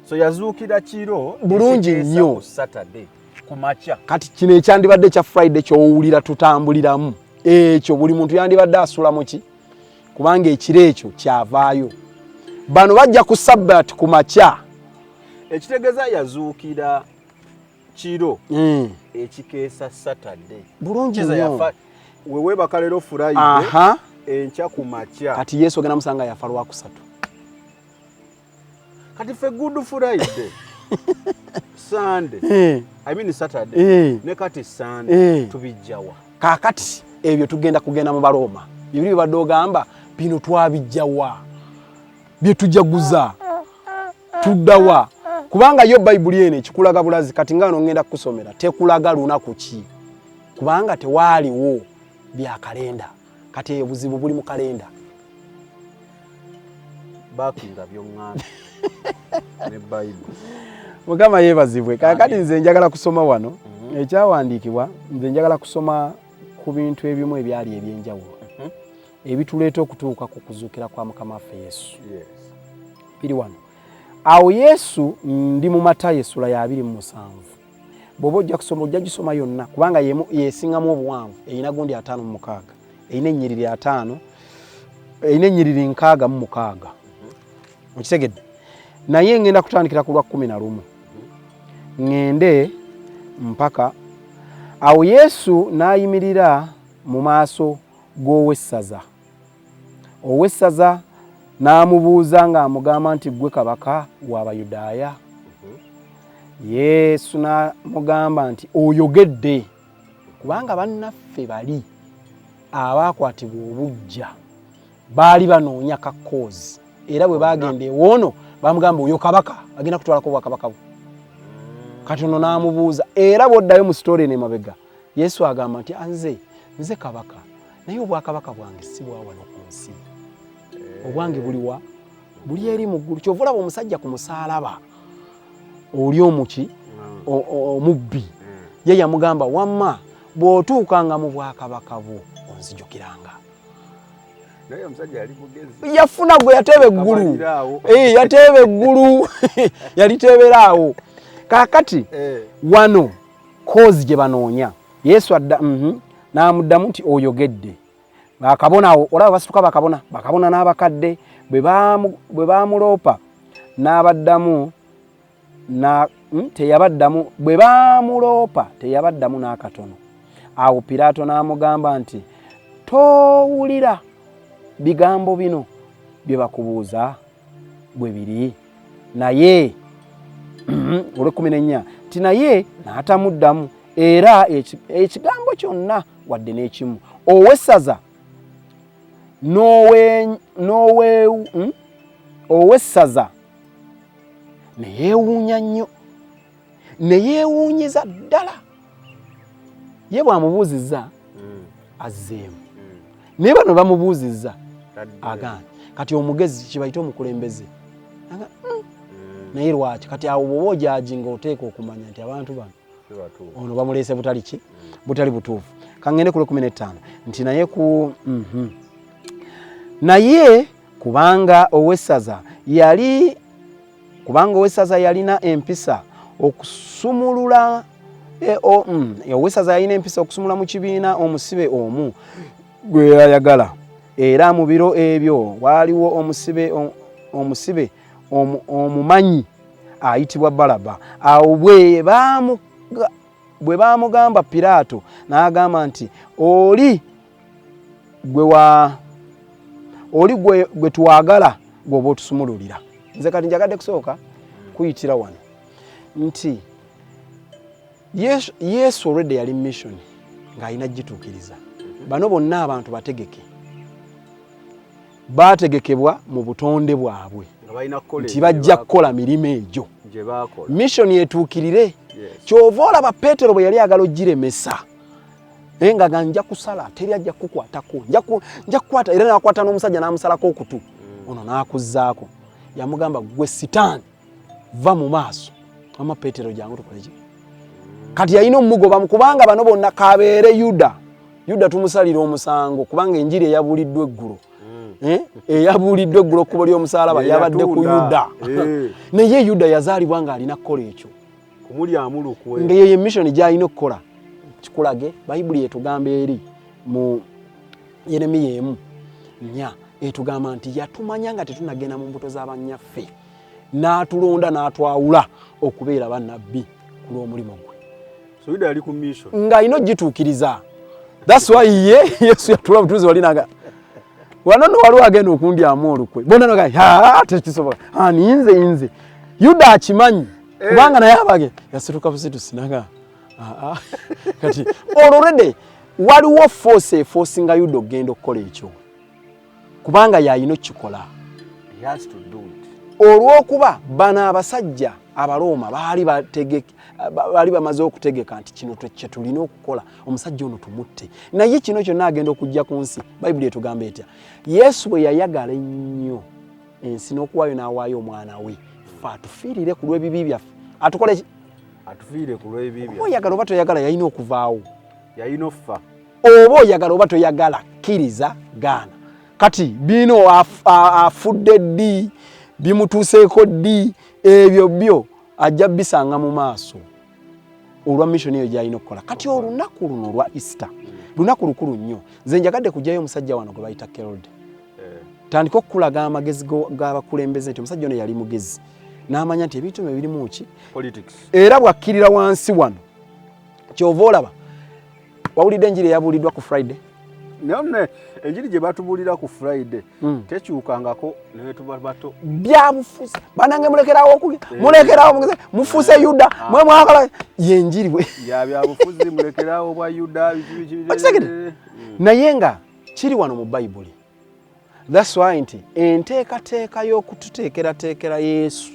So yazuukira kiro. Bulungi ekikeesa nnyo. Ku Saturday ku makya. Kati kino ekyandibadde ekya Friday ky'owulira tutambuliramu ekyo, buli muntu yandibadde asula muki, kubanga ekiro ekyo kyavaayo. Bano bajja ku sabbat ku makya. Ekitegeeza yazuukira kiro ekikeesa Saturday. Bulungi Kiza nnyo. yafa weweebaka leero Friday, enkya ku makya. Kati Yesu ogenda musanga yafa lwakusatu. Kati ffe Good Friday, Sunday, I mean Saturday, ne kati Sunday, tubijjawa? Kaakati Ebyo tugenda kugenda mu Barooma, bibiri bibadde ogamba bino twabijjawa, bye tujaguza tuddawa? Kubanga yo Bayibuli eno ekikulaga bulazi. Kati nga no ngenda kukusomera, tekulaga lunaku ki, kubanga tewaaliwo bya kalenda. Kati obuzibu buli mu kalenda. Bakinga byoŋŋamba ne Bayibuli. Mukama yeebazibwe. Kakati nze njagala kusoma wano ekyawandiikibwa. Nze njagala kusoma ku bintu ebimu ebyali ebyenjawulo ebituleeta okutuuka ku kuzuukira kwa Mukama waffe Yesu. Biri wano. Awo Yesu, ndi mu Matayo essula ya 27. Bw'oba ojja kusoma, ojja gisoma yonna, kubanga yesingamu obuwanvu. Erina gundi 56, erina ennyiriri 50, erina ennyiriri 66. Okitegedde? Naye ngenda kutandikira ku lwa 11, ŋŋende mpaka awo. Yesu n'ayimirira mu maaso g'owessaza. Owessaza n'amubuuza ng'amugamba nti, "Ggwe kabaka w'Abayudaaya?" Yesu n'amugamba nti, "Oyogedde." Kubanga bannaffe bali abaakwatibwa obuggya baali banoonya kakoozi, era bwe bagenda ewoono bamugamba, "Oyo kabaka agenda kutwalako bwakabaka bwe." Kati ono n'amubuuza. Era bw'oddayo mu story eno emabega, Yesu agamba nti, "Nze kabaka, naye obwakabaka bwange si bwa wano ku nsi. Obwange buliwa? Buli eri mu ggulu." Kyova olaba omusajja ku musaalaba oli omuki, omubbi, ye yamugamba, "Wamma bw'otuukanga mu bwakabaka bwo, onzijukiranga." Naye omusajja yali mugezi. Yafuna gwe yateeba eggulu. Kamaliraawo. Eh, yateeba eggulu, yaliteeberaawo. Kaakati wano cause gye banoonya Yesu adda n'amuddamu nti, "Oyogedde." Bakabona awo olaba basituka, bakabona n'abakadde bwe bamuloopa, n'abaddamu na teyabaddamu. Bwe bamuloopa, teyabaddamu n'akatono. Awo Piraato n'amugamba nti, "Towulira bigambo bino bye bakubuuza bwe biri?" Naye olwekumi n'ennya ti, naye n'atamuddamu era ekigambo kyonna wadde n'ekimu. Owessaza owessaza ne yeewuunya nnyo, ne yeewuunyiza ddala. Ye bw'amubuuzizza, azzeemu, naye bano bamubuuzizza, agaana. Kati omugezi kibayite omukulembeze. Naye lwaki? Kati awo bw'oba ojudge, nga oteeka okumanya nti abantu bano ono bamuleese butali ki, butali butuufu. Kaŋŋende ku lwekumi n'ettaano nti naye ku naye kubanga owessaza yali, kubanga owessaza yalina empisa okusumulula owessaza yalina empisa okusumulula mu kibiina omusibe omu gwe yayagala. Era mu biro ebyo waaliwo omusibe omumanyi ayitibwa Balaba. Awo bwe baamugamba Piraato, n'agamba nti, "Oli gwe wa oli gwe twagala gw'oba otusumululira." Nze kati njagadde kusooka kuyitira wano nti Yesu olwedde yali mission ng'alina gituukiriza. Bano bonna abantu bategeke, baategekebwa mu butonde bwabwe nga balina kukola nti bajja kukola mirimu egyo, gye baakola. Mission etuukirire. Kyova olaba Peetero bwe yali agala ogiremesa, naye nga ga nja kusala, teri ajja kukukwatako, nja kukwata. Era nakwata n'omusajja n'amusalako okutu. Ono n'akuzzaako, yamugamba, "Gwe Sitaani, va mu maaso." Mama Peetero, jangu tukoleki. Kati yalina omugobamu, kubanga bano bonna, kabeere Yuda, Yuda tumusalira omusango, kubanga enjiri eyabuuliddwa eggulo, eyabuuliddwa eggulo kkubo ly'omusaalaba yabadde ku Yatunda. Yuda. Naye Yuda yazaalibwa ng'alina kukola ekyo, kumulyamu lukwe. Nga eyo ye mission gy'alina okukola. Kikulage Bayibuli etugamba eri mu Yeremiya 1:4, etugamba nti yatumanya nga tetunagenda mu mbuto z'abannyaffe, n'atulonda, n'atwawula okubeera bannabbi ku lw'omulimu gwe. So Yuda yali ku mission. Ng'alina ogituukiriza. That's why ye Yesu yatula butuuzi wali naga wano nno waliwo agenda okundyamu olukwe, bonna naga tekisoboka, ani nze Yuda akimanyi, kubanga naye abage yasituka busitusi naga, "Ah, ah." Kati olwo already Waliwo force eforcinga Yuda okugenda okukola ekyo, kubanga yalina okukikola. Olw'okuba bano abasajja Abalooma baali bamaze okutegeka nti kino kye tulina okukola, omusajja ono tumutte. Naye kino kyonna agenda okujja ku nsi, Bayibuli etugamba etya? Yesu bwe yayagala ennyo ensi n'okuwaayo n'awaayo omwana we ffe atufiirire ku lw'ebibi byaffe, atukole ki? Atufiire ku lw'ebibi byaffe. Oyagala oba toyagala, yalina okuvaawo, yalina okufa. Oba oyagala oba toyagala, kkiriza gaana. Kati bino afudde ddi, bimutuuseeko ddi, ebyo byo ajja bisanga mu maaso olwa mission eyo gyalina okukola. Kati olunaku luno olwa Easter lunaku lukulu nnyo. Nze njagadde kujjayo omusajja wano gwe bayita Kerode, tandika okukulaga amagezi g'abakulembeze nti omusajja ono yali mugezi n'amanya nti ebintu bino birimu ki, era bw'akkirira wansi wano. Kyova olaba wawulidde enjiri eyabuuliddwa ku Friday. Naye enjiri gye batubuulira ku Friday tekyukangako netuba bato. Byabufuzi banange, mulekerawo okulya, mulekerawo, mufuuse Yuda, mwe mwagala yenjiri bwe ya byabufuzi, mulekerawo bwa Yuda. Okitegedde? Naye nga kiri wano mu Bayibuli. That's why nti enteekateeka y'okututeekerateekera Yesu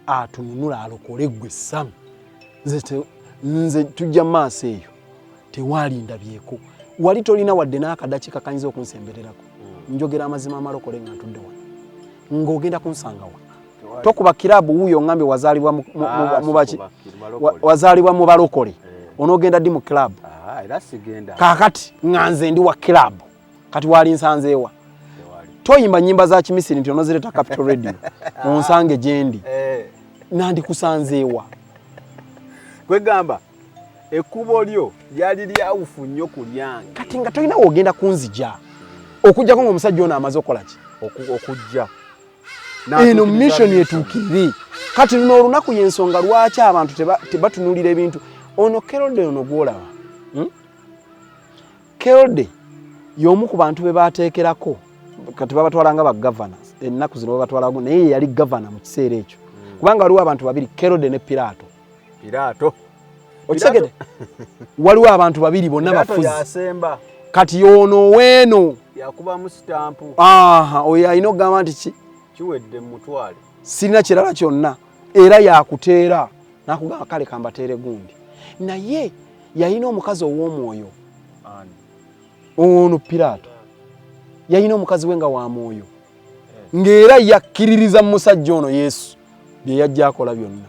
atununula alokole ggwe Sami, nze tujja mu maaso eyo tewalindabyeko, wali tolina wadde n'akadakiika kayinza okunsembererako. Njogera amazima amalokole nga ntudde wano, ng'ogenda kunsangawa tokuba kirabu wuuyo ngambye wazaalibwa mu baki, wazaalibwa mu balokole, onoogenda ddi mu club? Kaakati nga nze ndi wa club, kati wali nsanzeewa? Toyimba nyimba za Kimisiri nti onozireta Capital Radio onsange gyendi, nandikusanzeewa? Kwegamba ekkubo lyo lyali lyawufu nnyo ku lyange. Kati nga tolina woogenda kunzija okujjako ng'omusajja ono amaze okukola ki? Okujja. Eno mission etuukirire. Kati luno olunaku yensonga lwaki abantu tebatunulira ebintu. Ono Kerode ono gwolaba, Kerode y'omu ku bantu be bateekerako, kati babatwala nga bagavana ennaku zino, babatwala, naye ye yali gavana mu kiseera ekyo, kubanga waliwo abantu babiri, Kerode ne Piraato. Piraato. Okitegedde? Waliwo abantu babiri bonna bafuzi. Yasemba. Kati yono weeno yakubamu sitampu. Aha, oyo alina okugamba nti ki? Kiwedde, mutwale. Sirina kirala kyonna, era yakuteera nakugamba kale kambateere gundi. Naye yalina omukazi ow'omwoyo ono Piraato, yalina omukazi we nga wa mwoyo, ng'era yakkiririza mu musajja ono Yesu bye yajja akola byonna.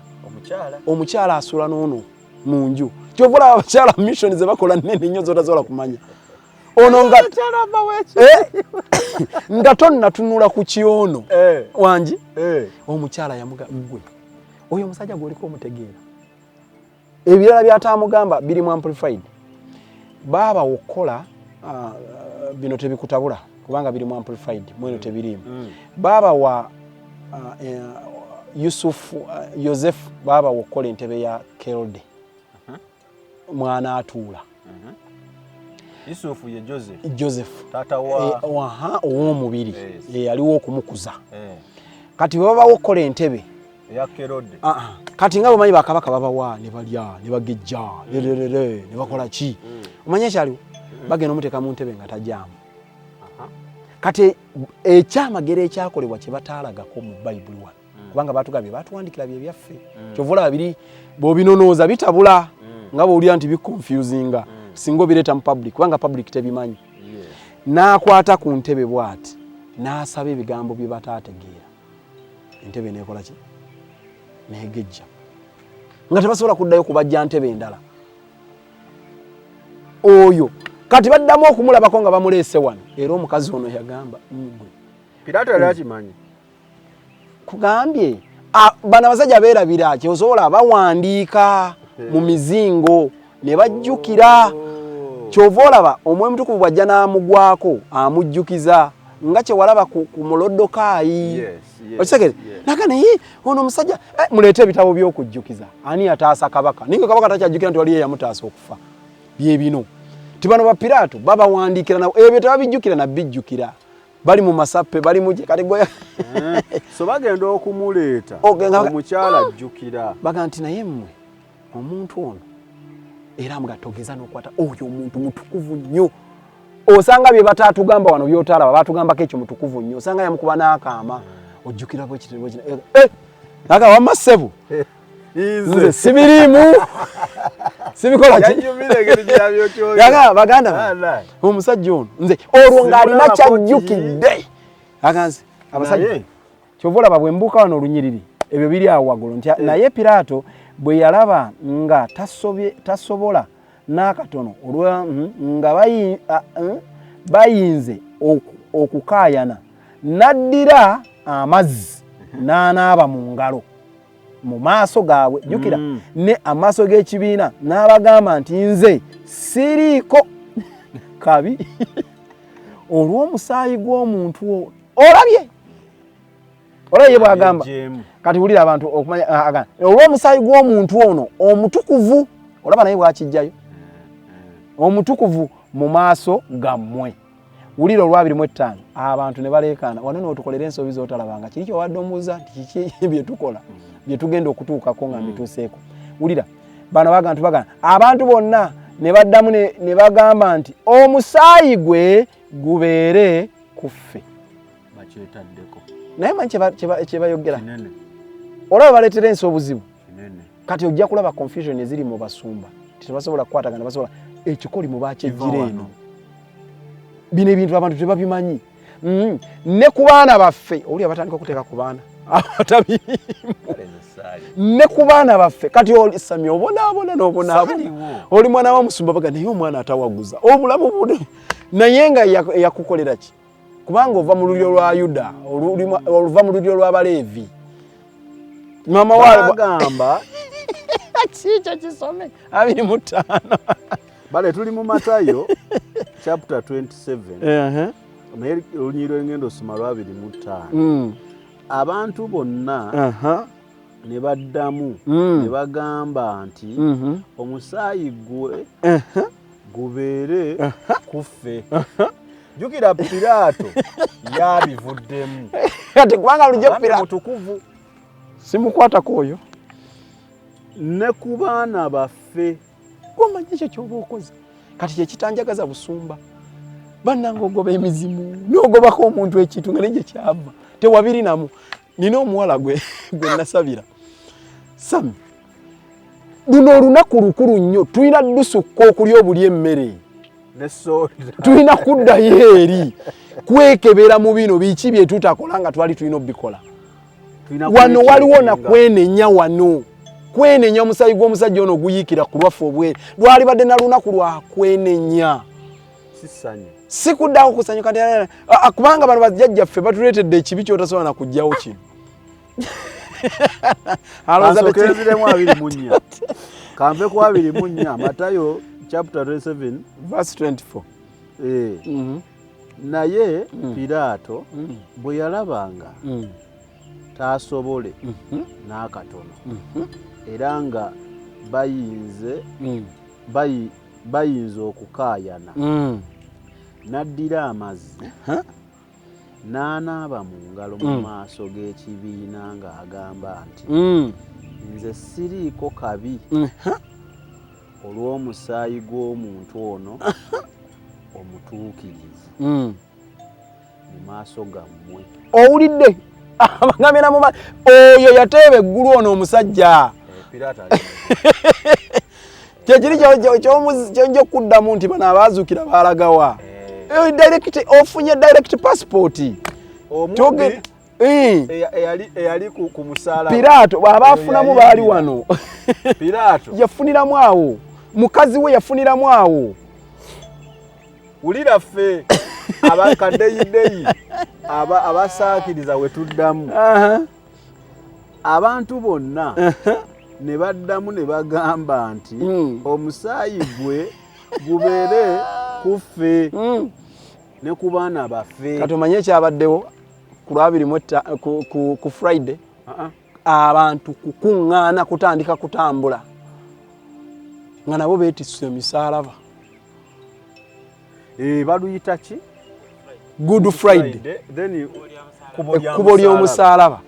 Omukyala asula n'ono mu nju. Kyova olaba abakyala mission ze bakola nnene nnyo zotasobola kumanya. Ono nga nga tonnatunula ku kyono wangi, omukyala yamuga gwe oyo omusajja gw'oliko omutegeera. Ebirala byatamugamba birimu amplified. Baaba okukola bino tebikutabula kubanga birimu amplified, mweno tebirimu. Baaba wa Yusufu, Yosefu, baaba okukola entebe ya Kerode mwana atuula. Yusufu ye Joseph. Joseph. Tata wa ow'omubiri yaliwo okumukuza. Kati bwe babawo okukola entebe eya Kerode, kati nga bwemanyi bakabaka babawa ne balya ne bagejja lererere ne bakola ki, omanyi ekyaliwo, bagenda omuteeka mu ntebe nga tajaamu. Kati ekyamagero ekyakolebwa kye bataalagako mu Bayibuli wano, kubanga batugambye batuwandikira bye byaffe, kyova olaba biri bw'obinonooza bitabula, nga bw'owulira nti biconfusinga singa obireeta mu public, kubanga public tebimanyi. N'akwata ku ntebe bw'ati n'asaba ebigambo bye bataategeera, entebe neekola ki? Negejja, nga tebasobola kuddayo kubajja ntebe endala. Oyo kati baddamu okumulabako nga bamuleese wano, era omukazi ono yagamba gwe Piraato yali akimanyi. Kugambye bano abasajja beerabira, kyosobola bawandiika mu mizingo ne bajjukira. Kyova olaba Omwoyo Mutukuvu bw'ajja n'amugwako amujjukiza nga kyewalaba ku Mulodokaayi. Okitegere naga, naye ono omusajja, muleete ebitabo by'okujjukiza ani yataasa kabaka, naye nga kabaka takyajjukira nti waliyo eyamutaasa okufa. Bye bino ti bano bapiraato babawandiikira nabo ebyo tebabijjukira nabijjukira, bali mu masappe, bali mu kati gwe. So bagenda okumuleeta, omukyala ajjukira. Baga nti naye mmwe omuntu ono Era mga togeza n'okwata oyo omuntu mutukuvu nnyo. Osanga bye bataatugamba wano by'otalaba, baatugambako ekyo mutukuvu nnyo. Osanga yamukuba n'akaama, ojjukira bwe kiti bwe kiti. Aga wamma ssebo, nze sibiriimu, sibikola ki? Yanyumira engeri gy'abyokyoyo. Yaga baganda bange, Ala. omusajja ono nze olwo ng'alina Simulabako kyajjukidde. Aganze abasajja Naye. Kyova olaba bwe mbuuka wano olunyiriri ebyo biri awo waggulu nti naye Piraato bwe yalaba nga tasobola n'akatono olwa, nga bayinze okukaayana, n'addira amazzi n'anaaba mu ngalo mu maaso gaabwe. Jjukira ne amaaso g'ekibiina, n'abagamba nti nze siriiko kabi olw'omusaayi gw'omuntu ono. Olabye? Olabye ye bw'agamba? Yejjeemu. Kati wulira abantu okumanya, agamba, olw'omusaayi gw'omuntu ono omutukuvu, olaba naye bw'akijjayo, omutukuvu mu maaso gammwe. Wulira olwabiri mu ttaano, abantu ne baleekaana, wano n'otukolera ensobi z'otalabanga. Kiri ky'owadde omubuuza nti kiki bye tukola, bye tugenda okutuukako nga mbituuseeko. Wulira, bano bagamba nti bagamba, abantu bonna ne baddamu ne bagamba nti omusaayi gwe gubeere ku ffe. Bakyetaddeko. Naye manyi kye bayogera. Kinene. Olaba baleetera ensi obuzibu. Kinene. Kati ojja kulaba confusion eziri mu basumba. Tebasobola kukwatagana, basobola ekikolimo bakyejjira Kiva eno. wano. Bino ebintu abantu tebabimanyi. Ne ku baana baffe, owulira batandika okuteeka ku baana abatabiriimu. Ne ku baana baffe, kati oli Sammy obonaabona n'obonaabona. Saaliwo. Oli mwana wa musumba baga naye omwana atawaguza. Obulamu buno. Naye nga yakukolera ki? Kubanga ova mu lulyo lwa Yuda, oluva mu lulyo lw'Abaleevi. Mama wa Bagamba. Kiikyo kisome 25. Bale tuli mu Matayo chapter 27. Naye olunyiriri lw'engendo osoma lwa 25. Abantu bonna ne baddamu ne bagamba nti omusaayi gwe gubeere ku ffe. Jjukira Piraato yabivuddemu. Kati kubanga luggye Agambye Piraato. mutukuvu. Simukwatako oyo. Ne ku baana baffe. Gwomanyi ekyo ky'oba okoze. Kati kye kitanjagaza busumba. Bannange ogoba emizimu, n'ogobako omuntu ekintu nga naye gye kyava. Tewabirinamu. Nina omuwala gwe nasabira. Sammy, luno olunaku lukulu nnyo, tulina ddusukka okulya obuli emmere. Ne soda. Tulina kuddayo eri kwekebera mu bino biki bye tutakola nga twali tulina obbikola. Tulina Wano waliwo na kwekenga. kwenenya wano. Kwenenya omusaayi gw'omusajja ono oguyiikira ku lwaffe obweru. Lwalibadde na lunaku lwa kwenenya. Si ssanyu. Si kuddawo kusanyuka nti, kubanga bano bajjajjaffe batuleetedde ekibi ky'otasobola na kuggyawo kino. Alowooza Kansooke tekiri- nziremu 24. Kanve ku 24, Matayo chapter 27, verse 24. Naye Piraato bwe yalabanga taasobole n'akatono, era nga bayinza okukaayana, n'addira amazzi n'anaaba mu ngalo mu maaso g'ekibiina ng'agamba nti, nze siriiko kabi olw'omusaayi gw'omuntu ono omutuukirivu mu maaso gammwe. Owulidde? Abagambye na mu oyo yateeba eggulu ono omusajja. Piraato ali Kyekiri kyenja okuddamu nti bano abaazuukira baalagawa. Direct, ofunye direct passport. Omubbi eyali ku musalaba. Piraato bw'aba afunamu Oyo baali yayingira. wano. Piraato. Yafuniramu awo. Mukazi we yafuniramu awo. Wulira ffe abakaddeyideyi abasaakiriza we tuddamu. Abantu bonna ne baddamu ne bagamba nti omusaayi gwe gubeere ku ffe ne ku baana baffe. Kati omanye ekyabaddewo ku lwabiri mu ku Friday? Abantu kukuŋŋaana kutandika kutambula nga nabo beetisse emisaalaba. Baluyita ki? Good Friday. Then ekkubo ly'omusaalaba.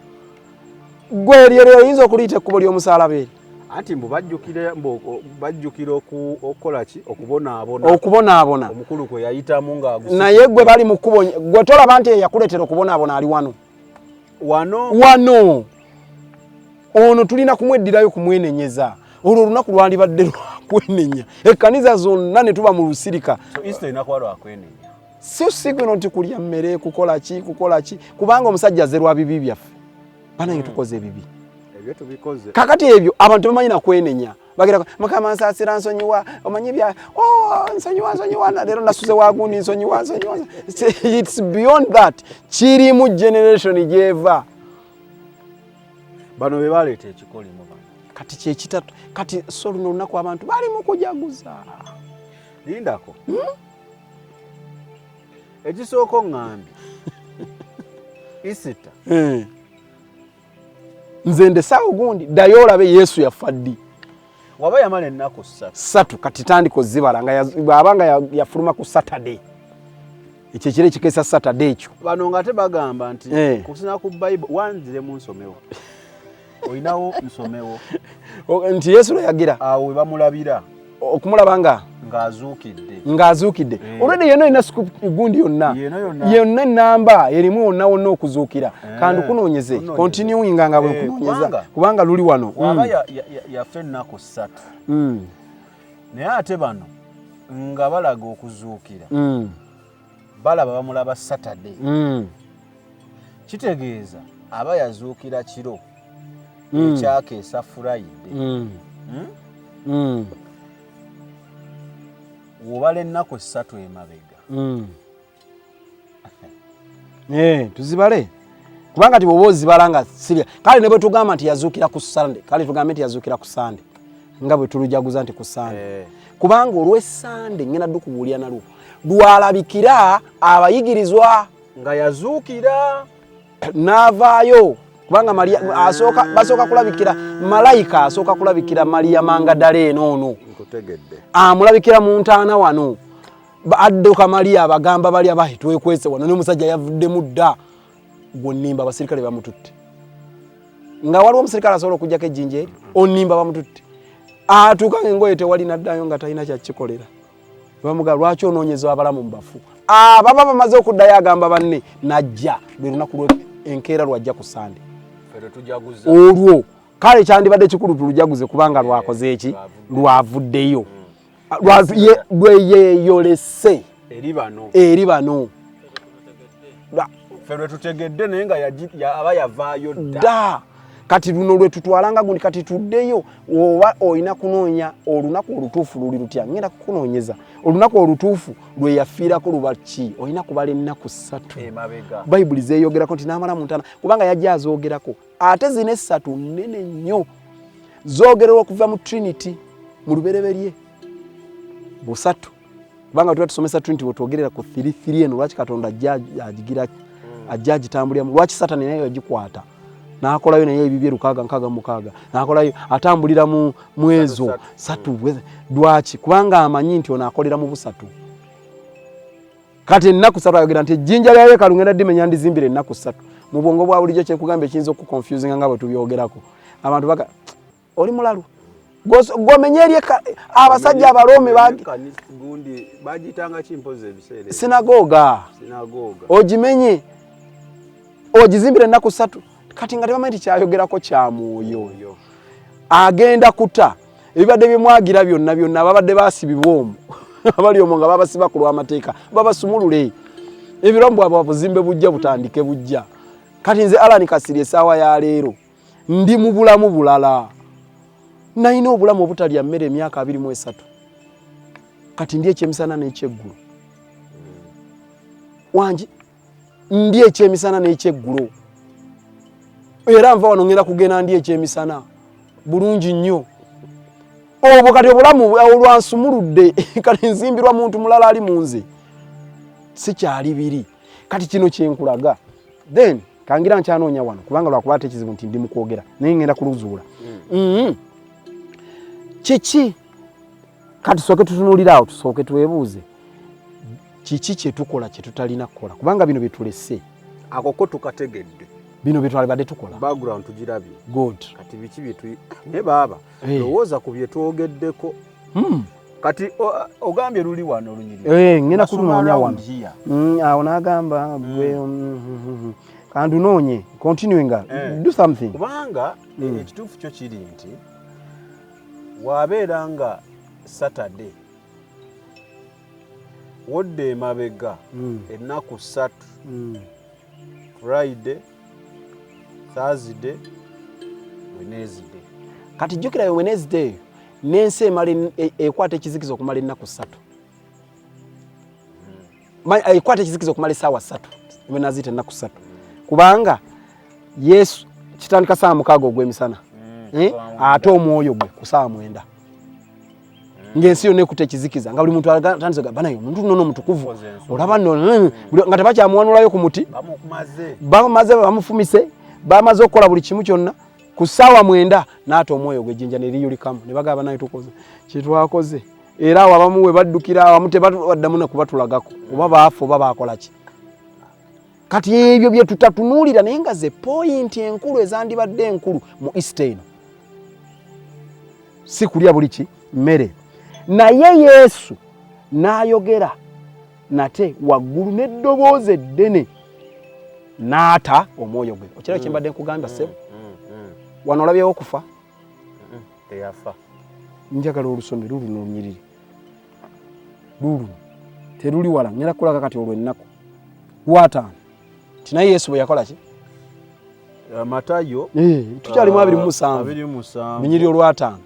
Gwe eryo eryo oyinza okuliyita ekkubo ly'omusaalaba eri? Anti mbu bajjukira, mbu bajjukira okukola ki? Okubonaabona. Okubonaabona. Omukulu kwe yayitamu ng'agusi. Naye gwe bali mu kkubo, gwe tolaba nti eyakuleetera okubonaabona ali wano. Wano. Wano. Ono tulina kumweddirayo kumwenenyeza. Olwo olunaku lwalibadde lwakwenenya. Ekkanisa zonna ne tuba mu lusirika. So Easter erina kuba lwakwenenya. Si si guno nti kulya mmere, kukola ki, kukola ki, kubanga omusajja azze lwa bibi byaffe. Banange tukoze ebibi. Ebyo tubikoze. Kakati ebyo abantu tebamanyi na kwenenya. Bagira Mukama nsaasira nsonyiwa, omanyi bya oh nsonyiwa nsonyiwa na leero nasuze wagundi nsonyiwa nsonyiwa. It's beyond that. Kiri mu generation gyeva. Bano be baleeta ekikolimo bano. Kati kye kitatu. Kati so luno olunaku abantu bali mu kujaguza. Lindako. Ekisooka oŋŋambye. Easter. Nze ndesaawo gundi ddayo olabe Yesu yafa ddi. Waba yamala ennaku ssatu. Ssatu kati tandika ozibala nga bw'aba nga yafuluma ku Saturday. Ekyo ekiro ekikeesa Saturday ekyo. Bano nga tebagamba nti kusinza ku Bible wanziremu nsomewo. Olinawo nsomewo. Nti Yesu lwe yagira. Awo we bamulabira. Okumulaba nga ng'azuukidde. Ng'azuukidde. Already yonna olina scoop gundi yonna. Yonna ennamba erimu wonna wonna okuzuukira. Kandi kunoonyeze. Continuing nga bwe kunoonyeza. Kubanga luli wano. Waba yafa ennaku ssatu. Naye ate bano nga balaga okuzuukira. Balaba bamulaba Saturday. Kitegeeza aba yazuukira kiro. Ekyakeesa Friday. Wobala ennaku essatu emabega. Tuzibale. Kubanga ti bw'oba ozibala nga sirya. Kale ne bwe tugamba nti yazuukira ku Sunday, kale tugambe nti yazuukira ku Sunday. Nga bwe tulujaguza nti ku Sunday. Kubanga olw'Sunday ngenda ddukubuulira nalwo. Lwalabikira abayigirizwa. Nga yazuukira. N'avaayo. Kubanga Maria asooka, basooka kulabikira malayika asooka kulabikira Maria Magdalene ono. Nkutegedde. Amulabikira mu ntaana wano. Adduka Maria abagamba bali abahe twekwese wano n'omusajja yavuddemu dda. Gw'onnimba abasirikale bamututte. Nga waliwo omusirikale asobola okuggyako ejjinja eri, onnimba bamututte. Atuuka ng'engoye tewali n'addayo nga talina kyakikolera. Bamuga lwaki onoonyeza abalamu mu bafu? Ababa bamaze okuddayo agamba banne n'ajja lwe lunaku lwe enkeera lwajja ku Sande. Olwo kale kyandibadde kikulu tulujaguze kubanga lwakoze eki? Lwavuddeyo. Lwe yeeyolese eri bano. Ffe lwe tutegedde naye nga aba yavaayo dda. Kati luno lwe tutwalanga gundi kati tuddeyo oba olina kunoonya olunaku olutuufu luli lutya? Ngenda kukunoonyeza olunaku olutuufu lwe yafiirako luba ki? Olina kubala ennaku ssatu. Bayibuli zeeyogerako nti n'amala mu ntaana kubanga yajja azoogerako. Ate zino essatu nnene nnyo zoogererwa okuva mu Trinity mu lubereberye busatu. Kubanga tuba tusomesa Trinity bwe twogerera ku 3 eno lwaki Katonda ajja agigira ajja agitambuliramu, lwaki Satani naye yagikwata n'akolayo naye ebibye 666 n'akolayo atambulira mu mwezo satu lwaki? Kubanga amanyi nti ono akolera mu busatu. Kati ennaku ssatu ayogera nti ejjinja lya yeekaalu ngenda ddimenya ndizimbira ennaku ssatu. Mu bwongo bwa bulijjo kyekugamba ekiyinza okukonfusinga nga bwe tubyogerako. Abantu baga oli mulalu. Gw'omenye eri abasajja Abaroome gundi bagiyitanga ki mpozi ebiseera ebyo? Sinagoga. Sinagoga. Ogimenye ogizimbira ennaku ssatu. Kati nga tebamanyi nti kyayogerako kya mwoyo. Agenda kuta ebibadde bimwagira byonna byonna ababadde baasibibwa omwo abali omwo nga babasiba ku lw'amateeka babasumulule. Ebiramu bwabwe buzimbe bujja butandike bujja. Kati nze Allan Kasirye essaawa ya leero ndi mu bulamu bulala. Nalina obulamu obutalya mmere emyaka 23. Kati ndi ekyemisana n'ekyeggulo. Wangi ndi ekyemisana n'ekyeggulo. Era nva wano ngenda kugenda ndi ekyemisana bulungi nnyo. Obwo kati obulamu olwansumuludde kati nzimbirwa muntu mulala ali mu nze. Sikyali biri. Kati kino kye nkulaga. Then kangira nkyanoonya wano kubanga lwakuba ate ekizibu nti ndi mu kwogera naye ngenda kuluzuula. Kiki? Kati tusooke tutunuulire awo, tusooke twebuuze kiki kye tukola kye tutalina kukola kubanga bino bye tulese. Ako ko tukategedde. Bino bye twalibadde tukola. Background tugirabye. Good. Kati biki bye naye baaba lowooza ku bye twogeddeko. Kati ogambye luli wano olunyiriri. Ngenda kulunoonya wano. Awo n'agamba gwe kandunoonye, continuing do something. Kubanga ekituufu kyo kiri nti wabeera nga Saturday wodde emabega ennaku 3, Friday, Thursday, Wednesday. Kati jjukirayo Wednesday n'ensi emala ekwata ekizikiza okumala ennaku 3. Ekwata ekizikiza okumala essaawa 3, bwe ennaku 3. Kubanga Yesu kitandika ssaawa 6 ogw'emisana, ate omwoyo gwe ku ssaawa 9. Ng'ensi yonna ekutte ekizikiza, nga buli muntu atandise ogamba banaye omuntu nno mutukuvu, olaba nno nga tebakyamuwanulayo ku muti, bamaze bamufumise, bamaze okukola buli kimu kyonna. Ku ssaawa 9 n'ata omwoyo gwe ejjinja ne liyulikamu, ne bagamba banaye tukoze kye twakoze. Era awo abamu we baddukira, abamu tebaddamu na kubatulagako, oba baafa oba baakola ki. Kati ebyo bye tutatunuulira, naye nga ze poyinti enkulu ezandibadde enkulu mu Easter eno, si kulya buli ki mmere. Naye Yesu n'ayogera nate waggulu n'eddoboozi eddene n'ata omwoyo gwe. Okiraba kye mbadde nkugamba ssebo? Wano olabyewo okufa? Teyafa. Njagala olusome luluno olunyiriri luluno teruli wala, ngenda kukulaga kati olwo ennaku 5. Ti naye Yesu bwe yakola ki? Matayo tukyalimu 27, lunyiriri olwataano.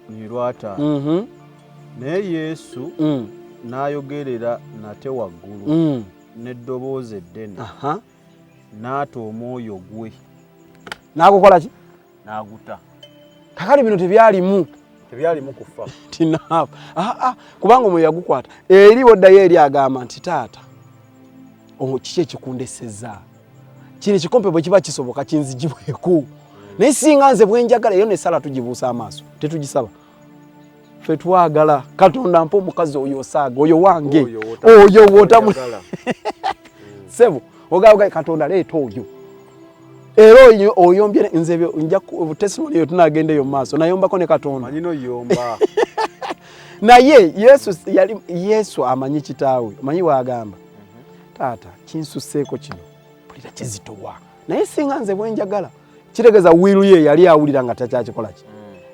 Naye Yesu n'ayogerera nate waggulu n'eddoboozi eddene n'ata omwoyo gwe. N'agukola ki? N'aguta. Kakati bino tebyalimu. Tebyalimu kufa. Tinaafa. Kubanga omwoyo yagukwata. Eri woddayo eri agamba nti taata, kiki ekikundesezza? Kino ekikompe bwe kiba kisoboka kinzigibweko. Naye singa nze bwe njagala, eyo n'essala tugibuusa amaaso, tetugisaba. Ffe twagala Katonda mpa omukazi oyo osaaga, oyo wange, oyo wootamu. Ssebo, ogamba Katonda leeta oyo. Era oyombye nze nja testimony eyo tunaagenda eyo mu maaso, nayombako ne Katonda. Naye Yesu yali Yesu amanyi kitaawe, omanyi bw'agamba, taata kinsusseeko kino, mpulira kizitowa. Naye singa nze bwe njagala, kitegeeza will ye yali awulira nga takyakikola ki.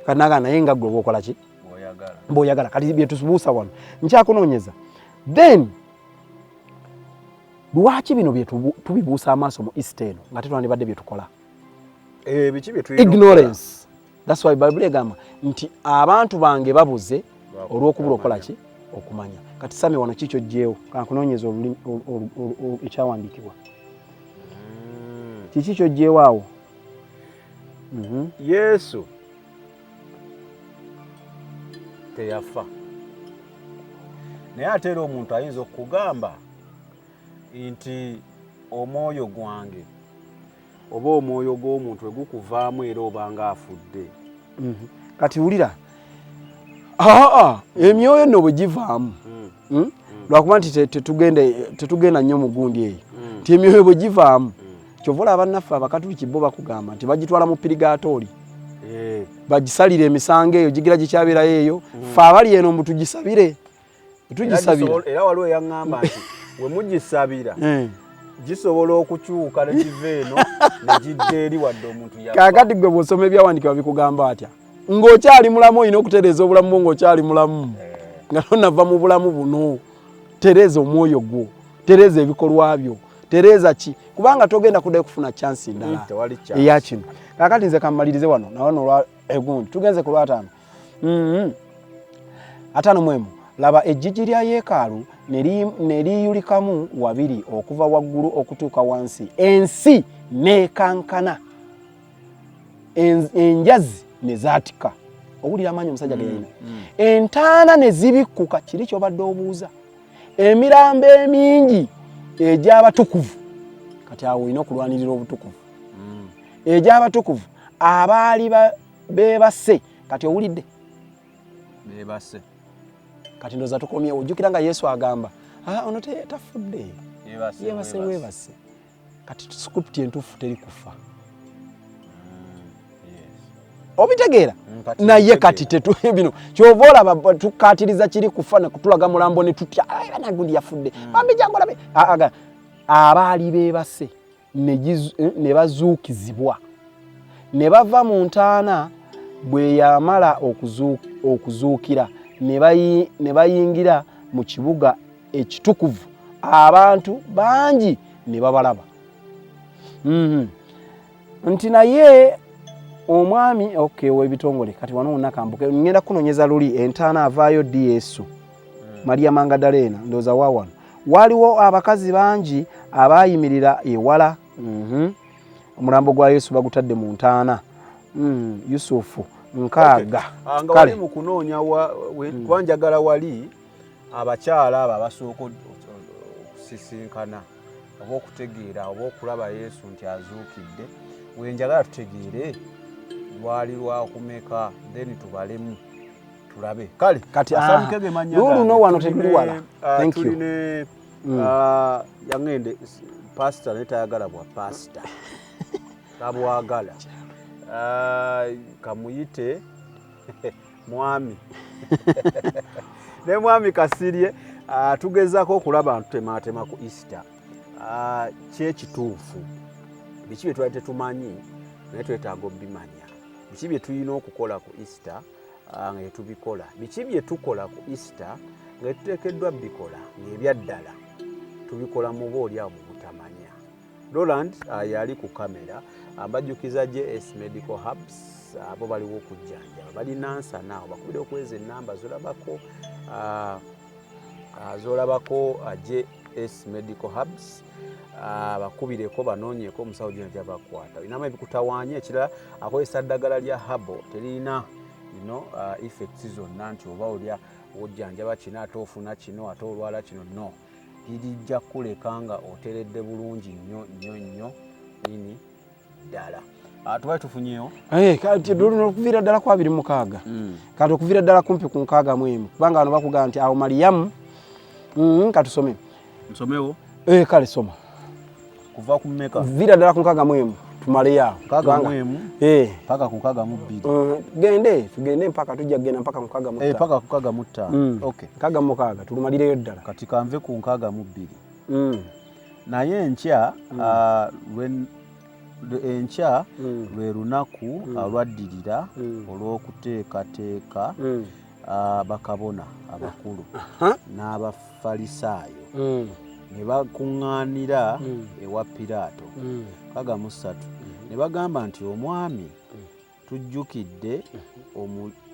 Kati n'agamba naye nga ggwe bw'okola ki? Bw'oyagala. Kati bye tubuusa wano nkyakunoonyeza. Then lwaki bino bye tubibuusa amaaso mu Easter eno nga tetwandibadde bye tukola? Ignorance. That's why Bible egamba nti abantu bange babuze olw'okubula okukola ki? Okumanya. Kati Sami wano kiki oggyewo? Kankunoonyeza ekyawandiikibwa. Kiki ky'oggyewo awo? Yesu teyafa. Naye ate era omuntu ayinza okugamba nti omwoyo gwange oba omwoyo gw'omuntu we gukuvaamu era obanga afudde. Kati wulira, emyoyo nno bwe givaamu, lwakuba nti tetugenda nnyo mu gundi eyo, nti emyoyo bwe givaamu, kyova olaba bannaffe Abakatuliki bo bakugamba nti bagitwala mu pirigaatooli, bagisalire emisango eyo gigira gikyabeerayo eyo, ffe abali eno mbu tugisabire. Tugisabira. Era waliwo eyaŋŋamba nti we mugisabira gisobola okukyuka ne kiva eno ne gidda eri wadde omuntu yafa. Kaakati ggwe bw'osoma ebyawandiikibwa bikugamba atya? Ng'okyali mulamu olina okutereeza obulamu bwo ng'okyali mulamu, nga tonnava mu bulamu buno. Tereeza omwoyo gwo, tereeza ebikolwa byo, tereeza ki, kubanga togenda kuddayo kufuna chance ndala eya kino. Kaakati nze kammalirize wano nawano olwa egundi tugenze ku lwataano. 51. Laba ejjiji lya yeekaalu ne liyulikamu wabiri okuva waggulu okutuuka wansi, ensi n'ekankana, enjazi ne zaatika. Owulira amaanyi omusajja ge yalina. Entaana ne zibikkuka, kiri ky'obadde obuuza. Emirambo emingi egy'abatukuvu, kati awo olina okulwanirira obutukuvu, egy'abatukuvu abaali beebase. Kati owulidde beebase. Kati ndowooza tukomyewo. Ojjukira nga Yesu agamba ono tafudde, yeebase weebase. Kati script entuufu teri kufa. Obitegeera? Naye kati tetu bino kyova olaba tukkaatiriza kiri kufa ne kutulaga mulambo ne tutya, nagundi yafudde, bambi jangu olabe. Abaali beebase ne bazuukizibwa ne bava mu ntaana bwe yamala okuzuukira ne bayingira mu kibuga ekitukuvu, abantu bangi ne babalaba. Nti naye omwami ow'ebitongole kati wano wonna kambuke ngenda kunoonyeza luli entaana avaayo ddi Yesu Maria Mangadalena ndowooza wa wano waliwo abakazi bangi abaayimirira ewala. Omulambo gwa Yesu bagutadde mu ntaana. Yusufu 6. Nga wali mu kunoonya kuba njagala wali abakyala abo abasooka okusisinkana oba okutegeera oba okulaba Yesu nti azuukidde, wenjagala tutegeere lwali lwakumeka, then tubalemu tulabe. Kale kati luno wano tetuli wala. Thank you. Yangende pastor naye tayagala bwa pastor, tabwagala, kamuyite mwami ne mwami Kasirye. Tugezaako okulaba ntutematema ku Easter, kyekituufu biki bye twali tetumanyi naye twetaaga obimanya, biki bye tulina okukola ku Easter nga tubikola, biki bye tukola ku Easter nga tuteekeddwa bikola ng'ebyaddala tubikola muba oli awo mu butamanya. Roland yali ku kamera. Mbajjukiza JS Medical Hubs, abo baliwo okujjanjaba, bali Nansana awo, bakubire okweza enamba zolabako, zolabako JS Medical Hubs, bakubireko banoonyeko omusawo gina gyabakwata olinamu ebikutawaanya. Ekirala akozesa ddagala lya herbal, terina effects zonna nti oba olya ojjanjaba kino ate ofuna kino ate olwala kino, no lirijja kuleka nga oteredde bulungi nnyo nnyo nnyo nini ddala. Tubali tufunyeewo. Kati luno okuviira ddala ku 26, kati okuviira ddala kumpi ku 61, kubanga wano bakugamba nti awo Mariyamu, katusome. Nsomewo. Kale soma. Kuva ku mmeka? Viira ddala ku 61 tumaleyo awo. 61 paka ku 62. Gende tugende mpaka, tujja kugenda mpaka ku 65. Paka ku 65. Okay. 66 tulumalireyo ddala. Kati kanve ku 62. Naye enkya enkya lwe lunaku olwaddirira olw'okuteekateeka, bakabona abakulu n'Abafalisaayo ne bakuŋŋaanira ewa Piraato. 63 ne bagamba nti, "Omwami, tujjukidde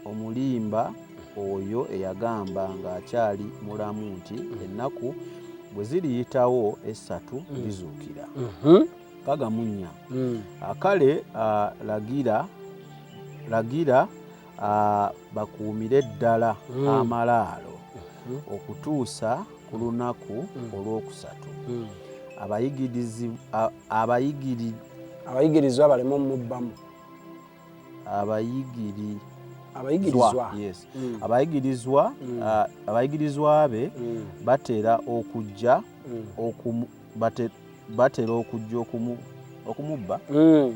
omulimba oyo eyagamba ng'akyali mulamu nti ennaku bwe ziriyitawo 3 ndizuukira." 64 akale lagira bakuumire ddala amalaalo okutuusa ku lunaku olwokusatu, abayigirizwa baleme omubbamu. Abayigiri Abayigirizwa. Yes. Abayigirizwa be batera okujja okumubba.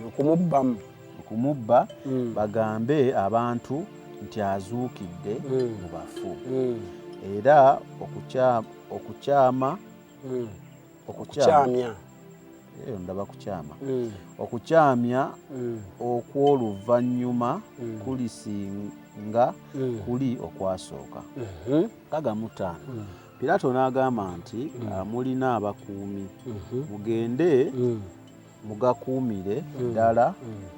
Okumubbamu. Okumubba, bagambe abantu nti azuukidde mu bafu, era okukyama okukyamya. Eyo ndaba kukyama. Okukyamya okw'oluvannyuma kulisinga kuli okwasooka. 65 Piraato n'agamba nti, "Mulina abakuumi, mugende mugakuumire ddala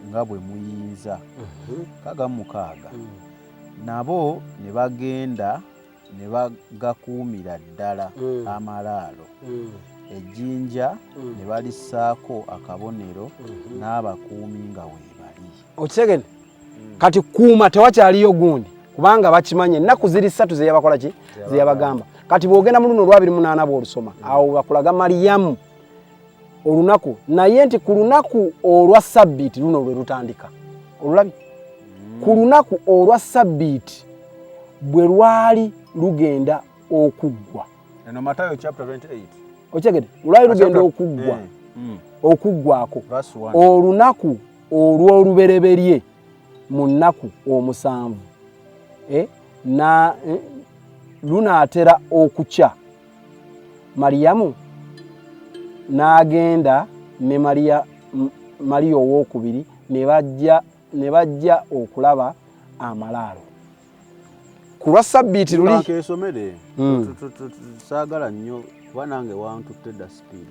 nga bwe muyinza." 66 nabo ne bagenda ne bagakuumira ddala amalaalo, ejjinja ne balissaako akabonero, n'abakuumi nga weebali. Okitegedde? Kati kuuma, tewakyaliyo gundi, kubanga bakimanye ennaku ziri 3 zeyabakola ki, zeyabagamba. Kati bw'ogenda mu luno olwa 28 bw'olusoma, awo bakulaga Mariyamu olunaku, naye nti ku lunaku olwa sabbiiti luno lwe lutandika olulabye, ku lunaku olwa sabbiiti bwe lwali lugenda okuggwa. Eno Matayo chapter 28. Okitegedde? Lwali lugenda okuggwa, okuggwako Verse 1. Olunaku olw'olubereberye. Mu nnaku 7 na lunaatera okukya, Mariyamu n'agenda ne Mariya owokubiri ne bajja okulaba amalaalo ku lwa Sabbiiti luli. Esomere. Saagala nnyo kuba nange wantutte dda speed.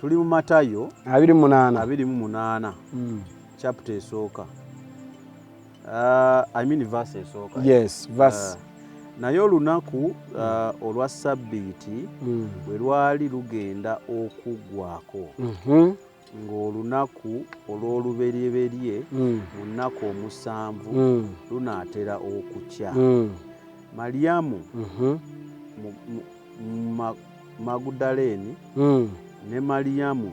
Tuli mu Matayo 28. 28, chapter esooka, I mean verse esooka. Yes, verse. Naye olunaku olwa Sabbiiti bwe lwali lugenda okuggwako, ng'olunaku olw'oluberyeberye mu nnaku 7 lunaatera okukya, Malyamu Magudaleeni ne Maliyamu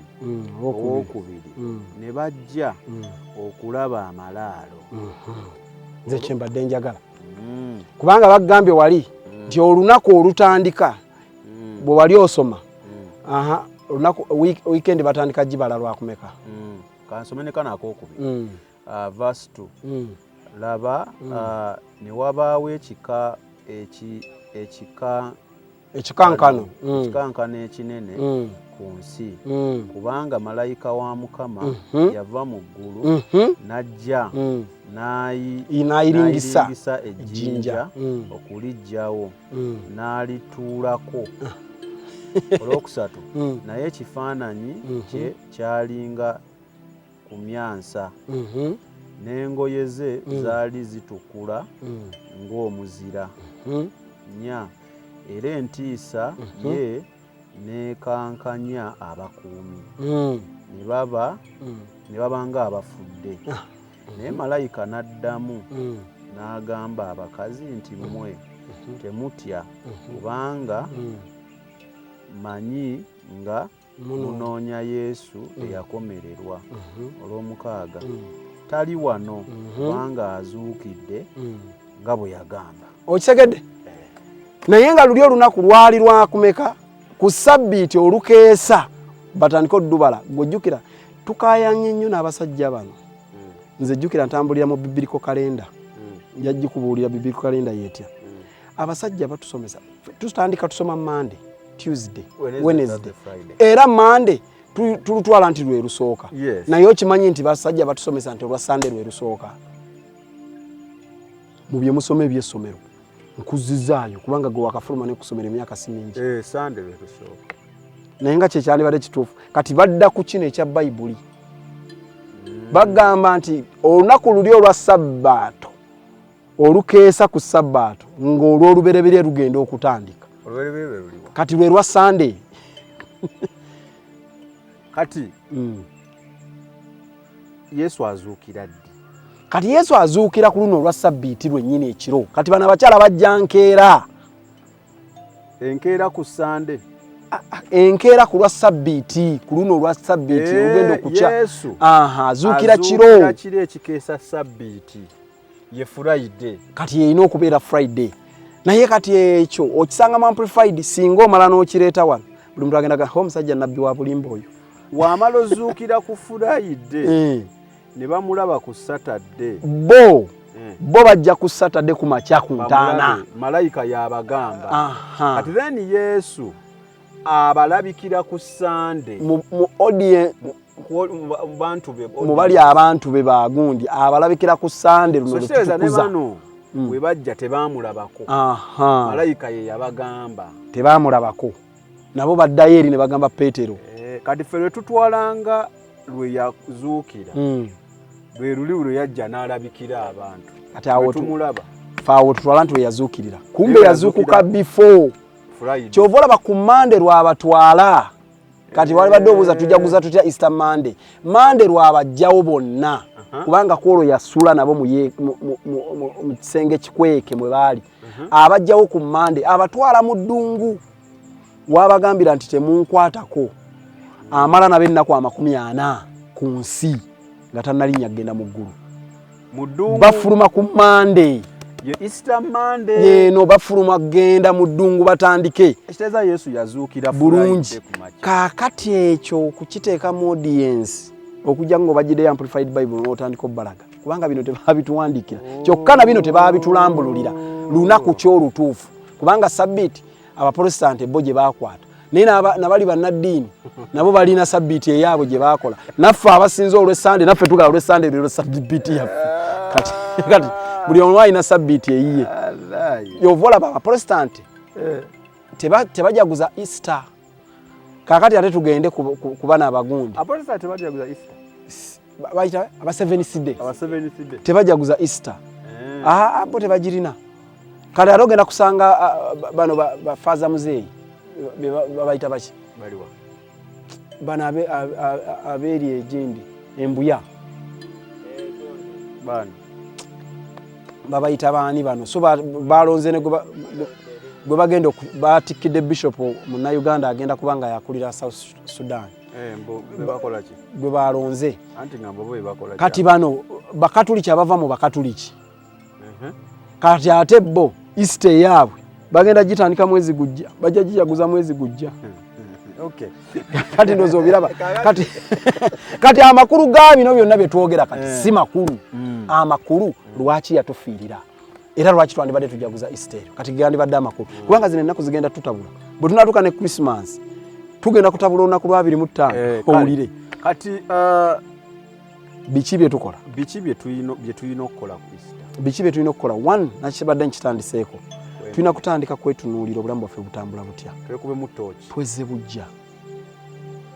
owokubiri ne bajja okulaba amalaalo. Nze kyembadde njagala, kubanga bagambye wali nti olunaku olutandika bwe wali osoma, aha, olunaku weekend batandika gibala lwakumeka? Kansome ne kano akokubiri. Verse 2. Laba, ne wabaawo ekika ekika Ekikankano. Ekikankano ekinene ku nsi, kubanga malayika wa Mukama yava mu ggulu n'ajja n'ayiringisa n'ayiringisa ejjinja okuliggyawo n'alituulako. Olwokusatu, naye ekifaananyi kye kyalinga kumyansa, n'engoye ze zaali zitukula ng'omuzira. 4, era entiisa ye nekankanya abakuumi, ne baba ng'abafudde. Naye malayika n'addamu n'agamba abakazi nti, "Mmwe temutya, kubanga manyi nga munoonya Yesu eyakomererwa." Olw'omukaaga, tali wano, kubanga azuukidde nga bwe yagamba. Okitegedde? Naye nga luli olunaku lwali lwakumeka? Ku Sabbiiti olukeesa batandike oddubala. Gwejjukira tukayanye nnyo n'abasajja bano. Nze jjukira ntambulira mu biblical calendar, njagikubuulira biblical calendar yetya. Abasajja batusomesa, tutandika tusoma Monday, Tuesday, Wednesday, era Monday tulutwala nti lwe lusooka. Naye okimanyi nti basajja batusomesa nti olwa Sande lwe lusooka mu bye musoma ebyessomero? Nkuzizaayo kubanga gwe wakafuluma nekusomera emyaka si mingi. Eh, naye nga kyekyandibadde kituufu. Kati badda ku kino ekya Bayibuli, bagamba nti olunaku luli olwa Sabbaato olukeesa ku Sabbaato ng'olwolubereberye lugenda okutandika. Kati lwe lwa Sande. Kati Yesu azuukira ddi? Kati Yesu azuukira ku luno olwa Sabbiiti lwennyini ekiro. Kati bano abakyala bajja nkeera. Enkeera ku Sande? Enkeera ku lwa Sabbiiti, ku luno olwa Sabbiiti olugenda okukya. Yesu azuukira kiro. Kiro ekikeesa Sabbiiti ye Friday. Kati yeyina okubeera Friday. Naye kati ekyo okisanga mu Amplified. Singa omala n'okireeta wano, buli muntu agenda ga, "Omusajja nabbi wa bulimba oyo." Wamala ozuukira ku Friday, ne bamulaba ku Saturday. Bo bo bajja ku Saturday ku makya ku ntaana. Malayika yabagamba. Kati then Yesu abalabikira ku Sande. Mu audience. Bantu be. Mu bali abantu be bagundi abalabikira ku Sande luno. Lwetukuza ne bano we bajja tebamulabako. Malayika ye yabagamba. Tebamulabako, nabo baddayo eri ne bagamba Peetero. Kati ffe lwe tutwalanga lwe yazuukira, lwe luli lwe yajja n'alabikira abantu. Kati awo tumulaba. Fe awo tutwala nti we yazuukirira, kumbe yazuukuka before. Kyova olaba ku Mande lwabatwala. Kati wali badde obuuza tujaguza tutya Easter Monday. Mande lwabajjawo bonna, kubanga kwolwo yasula nabo mu kisenge kikweke mwe baali. Abajjawo ku Mande, abatwala mu ddungu, wabagambira nti temunkwatako. Amala nabo ennaku 40 ku nsi nga tannalinnya kgenda mu ggulu. Bafuluma ku Mande. Yeno bafuluma kgenda mu ddungu batandike. Yesu yazuukira. Bulungi. Kaakati ekyo okukiteeka mu audience, okujja nga obajjiddeyo Amplified Bible n'otandika obbalaga. Kubanga bino tebabituwandiikira, kyokka na bino tebabitulambululira lunaku kyolutuufu, kubanga sabbiiti abaprotestanti bo gye bakwata, naye nabali bannaddiini nabo balina sabbiiti eyaabwe gye bakola. Naffe abasinze olw'Essande, naffe tugala olw'Essande lwero sabbiiti yaffe. Kati buli omu alina sabbiiti eyiye. Yova olaba abaprotestanti tebajaguza Easter. Kakati ate tugende ku bana abagundi bayita aba Seventh Day, tebajaguza Easter. Bo tebagirina. Kati ate ogenda kusanga bano bafaza muzeeyi babayita baki bano abeeri egindi embuya babayita baani bano? So balonze ne gwe bagenda batikkidde bishop Munnayuganda agenda kuba nga yakulira South Sudan. Gwe balonze. Kati bano Bakatuliki, abava mu Bakatuliki, kati ate bo Easter eyaabwe bagenda gitandika mwezi gujja, bajja gijaguza mwezi gujja. Kati ndoza obiraba. Kati amakulu ga bino byonna bye twogera kati si makulu. Amakulu, lwaki yatufiirira era lwaki twandibadde tujaguza Easter eyo? Kati gandibadde amakulu, kubanga zino ennaku zigenda tutabula. Bwe tunatuuka ne Christmas, tugenda kutabula olunaku lwa 25. Owulire. Kati biki bye tukola? Biki bye tulina okukola ku Easter? Biki bye tulina okukola? One, nakibadde nkitandiseeko, tulina kutandika kwetunuulira obulamu bwaffe butambula butya. Twekubemu tooki. Twezze bujja.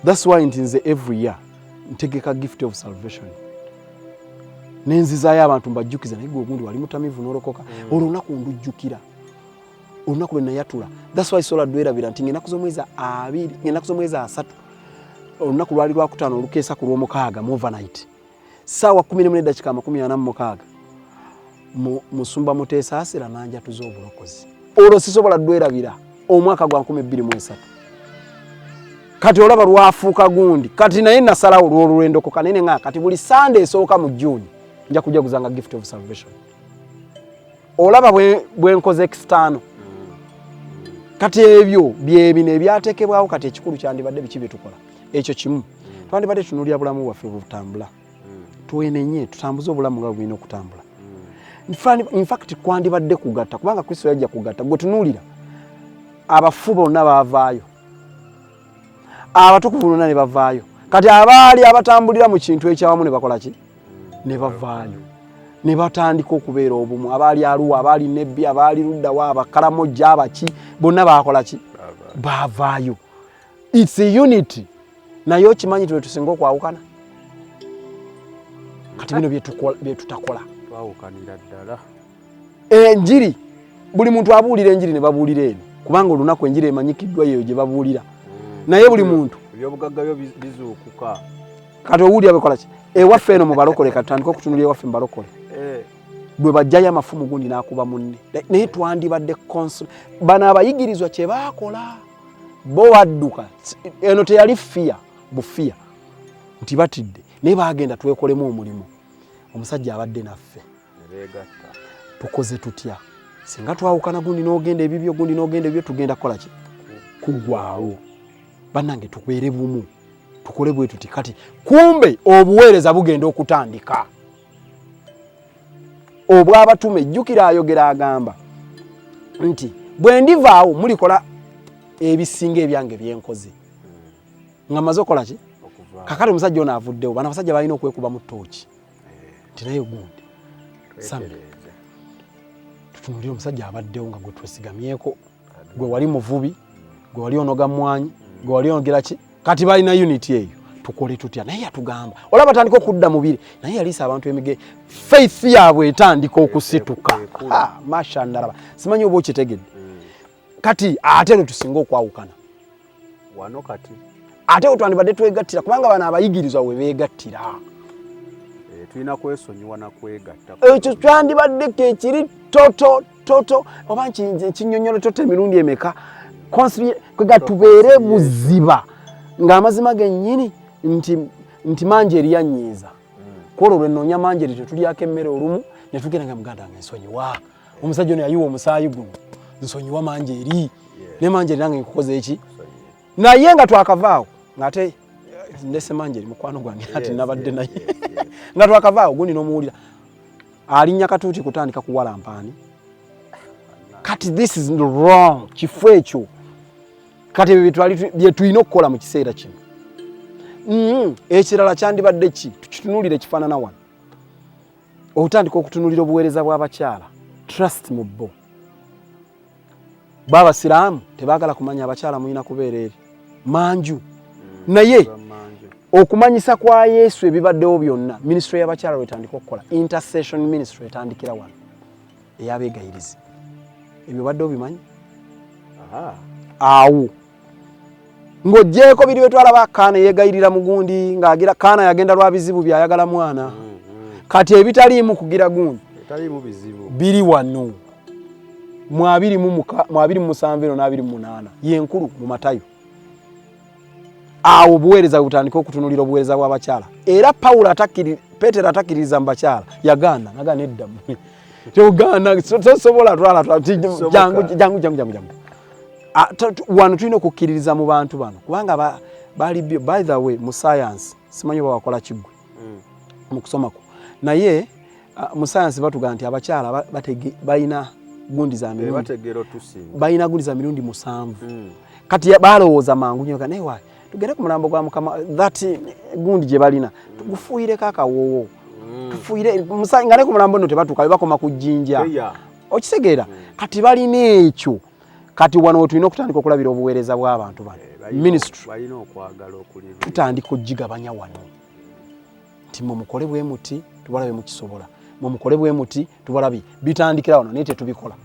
That's why nti nze every year ntegeka Gift of Salvation, nenzizaayo abantu mbajjukiza, naye gwe ogundi wali mutamivu n'olokoka. Olwo olunaku ndujjukira, olunaku lwe nayatula. That's why sola dwerabira nti ngenaku z'omwezi 20, ngenaku z'omwezi 30, olunaku lwali lwakutaano olukeesa ku Lwomukaaga mu overnight, saawa 11:46, musumba Muteesa Asira nanjatuza obulokozi. Olwo sisobola dwerabira, omwaka gwa 2003. Kati olaba lwafuuka gundi. Kati naye nasalawo lwolulwendokoka nene nga kati buli Sande esooka mu Juni nja kujaguzanga Gift of Salvation. Olaba bwe nkoze external. Kati ebyo byebino ebyateekebwawo. Kati ekikulu kyandibadde biki bye tukola? Ekyo kimu, twandibadde tunuulira bulamu bwaffe butambula, twenenye, tutambuze obulamu nga bwulina okutambula. In fact kwandibadde kugatta, kubanga Kristo yajja kugatta. Gwe tunuulira abafu bonna baavaayo, abatukuvu bonna ne bavaayo. Kati abaali abatambulira mu kintu ekyawamu ne bakola ki? Ne bavaayo ne batandika okubeera obumu. Abaali Aluwa, abaali Nebbi, abaali luddawa, Abakalamojja, abaki, bonna bakola ki? Baavaayo. It's a unity. Naye okimanyi twe tusinga okwawukana? Kati bino byetutakola. Twawukanira ddala. Enjiri, buli muntu abuulira enjiri ne babuulira eno, kubanga olunaku enjiri emanyikiddwa yeyo gye babuulira, naye buli muntu Ebyobugagga byo bizuukuka. Kati owulira bekola ki ewaffe eno mu balokole? Kati tutandike okutunulira ewaffe mu balokole. Bwe bajjayo amafumu, gundi n'akuba munne. Naye twandibadde consul. Bano abayigirizwa kye baakola, bo badduka. Eno teyali fiya bufiya nti batidde, naye baagenda, twekolemu omulimu, omusajja abadde naffe. Ne beegatta. Tukoze tutya singa twawukana, gundi n'ogenda ebibyo, gundi n'ogenda ebibyo? Tugenda kukola ki? Kuggwawo. Bannange, tubeere bumu, tukole bwe tuti. Kati kumbe obuweereza bugenda okutandika obw'abatume. Jjukira ayogera, agamba nti bwe ndivaawo mulikola ebisinga ebyange byenkoze nga maze okukola ki? Okuva. Kakati omusajja ono avuddewo, bano abasajja balina okwekuba mu ttooki nti naye gundi Sami. Twetereeze. Tutunulire omusajja abaddewo nga gwe twesigamyeko, gwe wali muvubi, gwe wali onoga mwanyi, gwe wali onogera ki. Kati balina unity eyo, tukole tutya? Naye yatugamba, olaba batandika okudda mubiri, naye yaliisa abantu emige, faith yaabwe etandika okusituka. Ekula. Ah, masha ndalaba, simanyi oba okitegedde. Kati ate lwe tusinga okwawukana. Wano kati. Ate we twandibadde twegattira, kubanga bano abayigirizwa we beegattira. Tulina kwesonyiwa na kwegatta. Ekyo twandibadde kekiri toto toto, oba nkinyonyola toto emirundi emeka? Kwega tubeere buziba ng'amazima gennyini nti manjeri yanyiiza. Kwolwo lwe nnoonya manjeri, tetulyako emmere olumu ne tugenda nga muganda wange, nsonyiwa, omusajja ono yayiwa omusaayi guno, nsonyiwa manjeri, ne manjeri nange nkukoze eki. Naye nga twakavaawo ng'ate ndese manjeri mukwano gwange, ati nabadde naye nga twakavaawo gundi n'omuwulira. Alinnya katuuti kutandika kuwalampaani. Kati this is wrong, kifo ekyo. Kati ebyo bye tulina okukola mu kiseera kino. Ekirala kyandibadde ki? Tukitunuulire ekifaanana wano. Otandika okutunuulira obuweereza bw'abakyala. Trust mu bo. Bo abasiraamu tebaagala kumanya abakyala mulina kubeera eri manju. Naye okumanyisa kwa Yesu ebibaddewo byonna, ministry y'abakyala lwetandika okukola, intercession ministry etandikira wano ey'abeegayirizi. Ebyo badde obimanyi? Awo ng'oggyeeko biri bye twalaba, Kaana yeegayirira mugundi ng'agira Kaana yagenda lwa bizibu byayagala mwana. Kati ebitaliimu kugira gundi biri wano mu 27 eno n'28 yenkulu mu Matayo. Awo obuweereza bwe butandika okutunuulira obuweereza bw'abakyala. Era Pawulo Peetero atakkiririza mu bakyala yagaana, nagaana edda. Togaana, tosobola twala jangu jangu jangu jangu jangu. Wano tulina okukkiririza mu bantu bano kubanga bali by the way mu science simanyi oba wakola kiggwe mu kusomako, naye mu science batugamba nti abakyala balina gundi za mirundi, balina gundi za mirundi 7. Kati balowooza mangu nnyo, naye wayi tugende ku mulambo gwa Mukama, that gundi gye balina tugufuuyireko akawoowo, tufuuyire nga ne ku mulambo nno tebatuuka, bakoma ku jjinja, okitegeera? Kati balina ekyo. Kati wano wetulina okutandika okulabira obuweereza bw'abantu bano, ministry tutandika okugigabanya wano nti mwe mukole bwe muti tubalabe mukisobola, mwe mukole bwe muti tubalabe. Bitandikira wano naye tetubikola.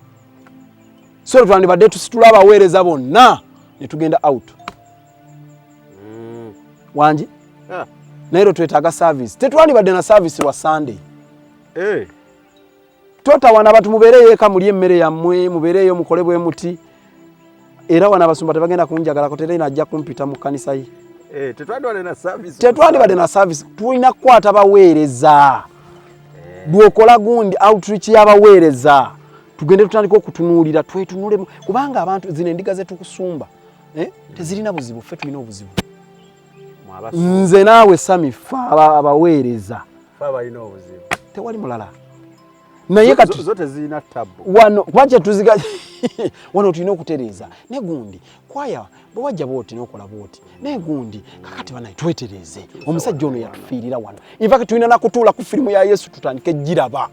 So twandibadde tusitula abaweereza bonna ne tugenda out wangi, naye lwe twetaaga service tetwandibadde na service lwa Sunday. Totawana abantu, mubeereyo eka mulye emmere yammwe, mubeereyo mukole bwe muti. Era wano abasumba tebagenda kunjagalako, terina ajja kumpita mu kkanisa ye. Tetwandibadde na service. Tulina kukwata baweereza, lwokola gundi outreach y'abaweereza, tugende tutandika okutunuulira, twetunulemu, kubanga abantu zino endiga zetukusumba tezirina buzibu, ffe tulina obuzibu. Nze naawe Sami, ffe abaweereza tewali mulala. Naye kati wano kuba kyetuziga wano tulina okutereeza ne gundi kwaya bwe wajja bwoti nokola bwoti naye gundi kakati banaye twetereeze. Omusajja ono yatufiirira wano. In fact tulina nakutuula ku firimu ya Yesu tutandike giraba.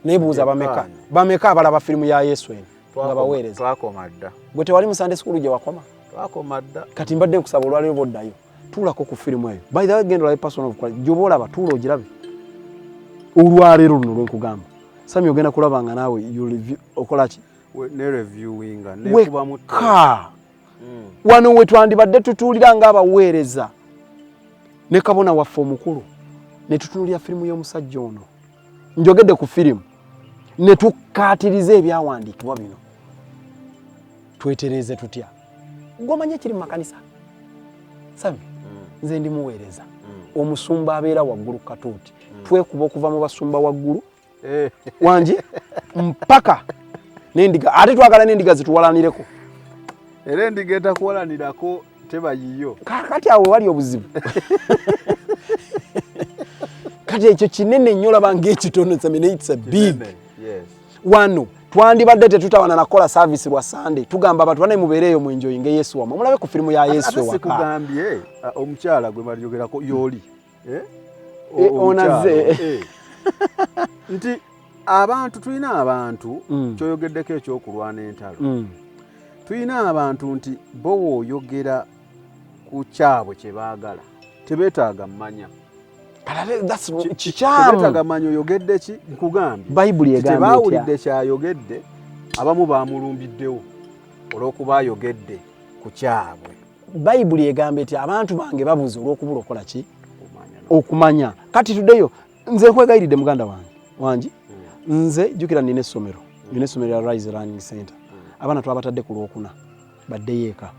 Naye buuza bameka bameka abalaba firimu ya Yesu eno nga baweereza? Gwe tewali mu Sunday school gye wakoma? Kati mbadde nkusaba olwaleero boddayo tuulako ku firimu eyo. By the way, genda olabe Passion of Christ gyoba olaba, tuula ogirabe olwaleero luno lwenkugamba. Sami, ogenda kulaba nga naawe okola ki weka. Wano we twandibadde tutuulira ng'abaweereza ne kabona waffe omukulu ne tutunuulira firimu y'omusajja ono. Njogedde ku firimu ne tukkaatiriza ebyawandiikibwa bino. Twetereeze tutya? Gwomanyi ekiri mu makanisa, Sami? Nze ndi muweereza. Omusumba abeera waggulu ku katuuti. Twekuba okuva mu basumba waggulu wangi mpaka n'endiga, ate twagala n'endiga zituwalanireko. Era endiga etakuwalanirako teba yiyo. Kati awo wali obuzibu. Kati ekyo kinene nnyo, olaba ng'ekitono, it's a big. Wano twandibadde tetutawana nakukola service lwa Sunday. Tugamba abantu banaye mubeereeyo mwenjoyinge Yesu wamwe, mulabe ku firimu ya Yesu ewaka. Sikugambye omukyala gwe balyogerako yooli onaze nti abantu tulina abantu kyoyogeddeko ekyokulwana entalo, tulina abantu nti bo woyogera ku kyabwe kye baagala tebeetaaga mmanya. Kikyamu. Manya oyogedde ki, nkugambye. Bayibuli egamba etya? Tebawulidde kyayogedde, abamu bamulumbiddewo olw'okuba ayogedde ku kyabwe. Bayibuli egamba eti abantu bange babuze olw'okubula okola ki? Okumanya. Kati tuddeyo, nze nkwegayiridde muganda wange wangi. Nze jjukira nina essomero, nina essomero lya Rise Learning Center. Abaana twabatadde ku Lwokuna baddeyo eka,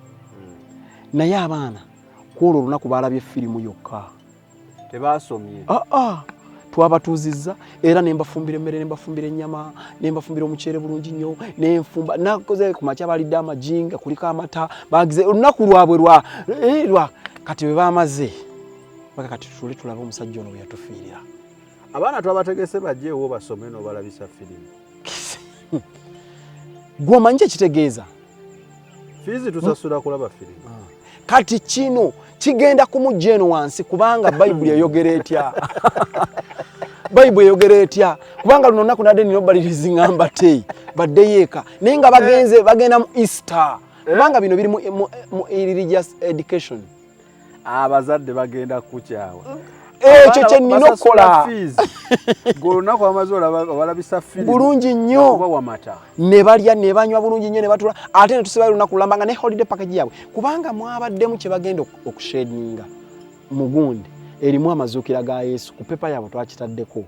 naye abaana kwolwo olunaku baalabye firimu yokka. Tebasomye. Aa, twabatuuzizza era nembafumbira emmere, nembafumbira ennyama, nembafumbira omuceere bulungi nnyo, nenfumba nakoze ku makya, balidde amagi nga kuliko amata, bagize olunaku lwabwe lwa kati bwe bamaze baka kati tutule tulabe omusajja ono bwe yatufiirira. Abaana twabategese bajjeewo basome n'obalabisa firimu. Gwe omanyi kyekitegeeza? Fees tusasula kulaba firimu. Kati kino kigenda kumujja eno wansi, kubanga Bayibuli eyogera etya? Bayibuli eyogera etya? Kubanga luno olunaku nadde nina obalirizi ŋŋamba te baddeyo eka, naye nga bagenze bagenda mu Easter, kubanga bino biri mu religious education. Abazadde bagenda kukyawa. Ekyo kye nnina okukola. Gwe olunaku amaze obalabisa firimu bulungi nnyo, wamata ne balya ne banywa bulungi nnyo ne batula, ate ne tusibayo olunaku lulamba nga ne holiday package yaabwe, kubanga mwabaddemu kye bagenda okushedinga mu gundi erimu amazuukira ga Yesu. Ku pepa yaabwe twakitaddeko,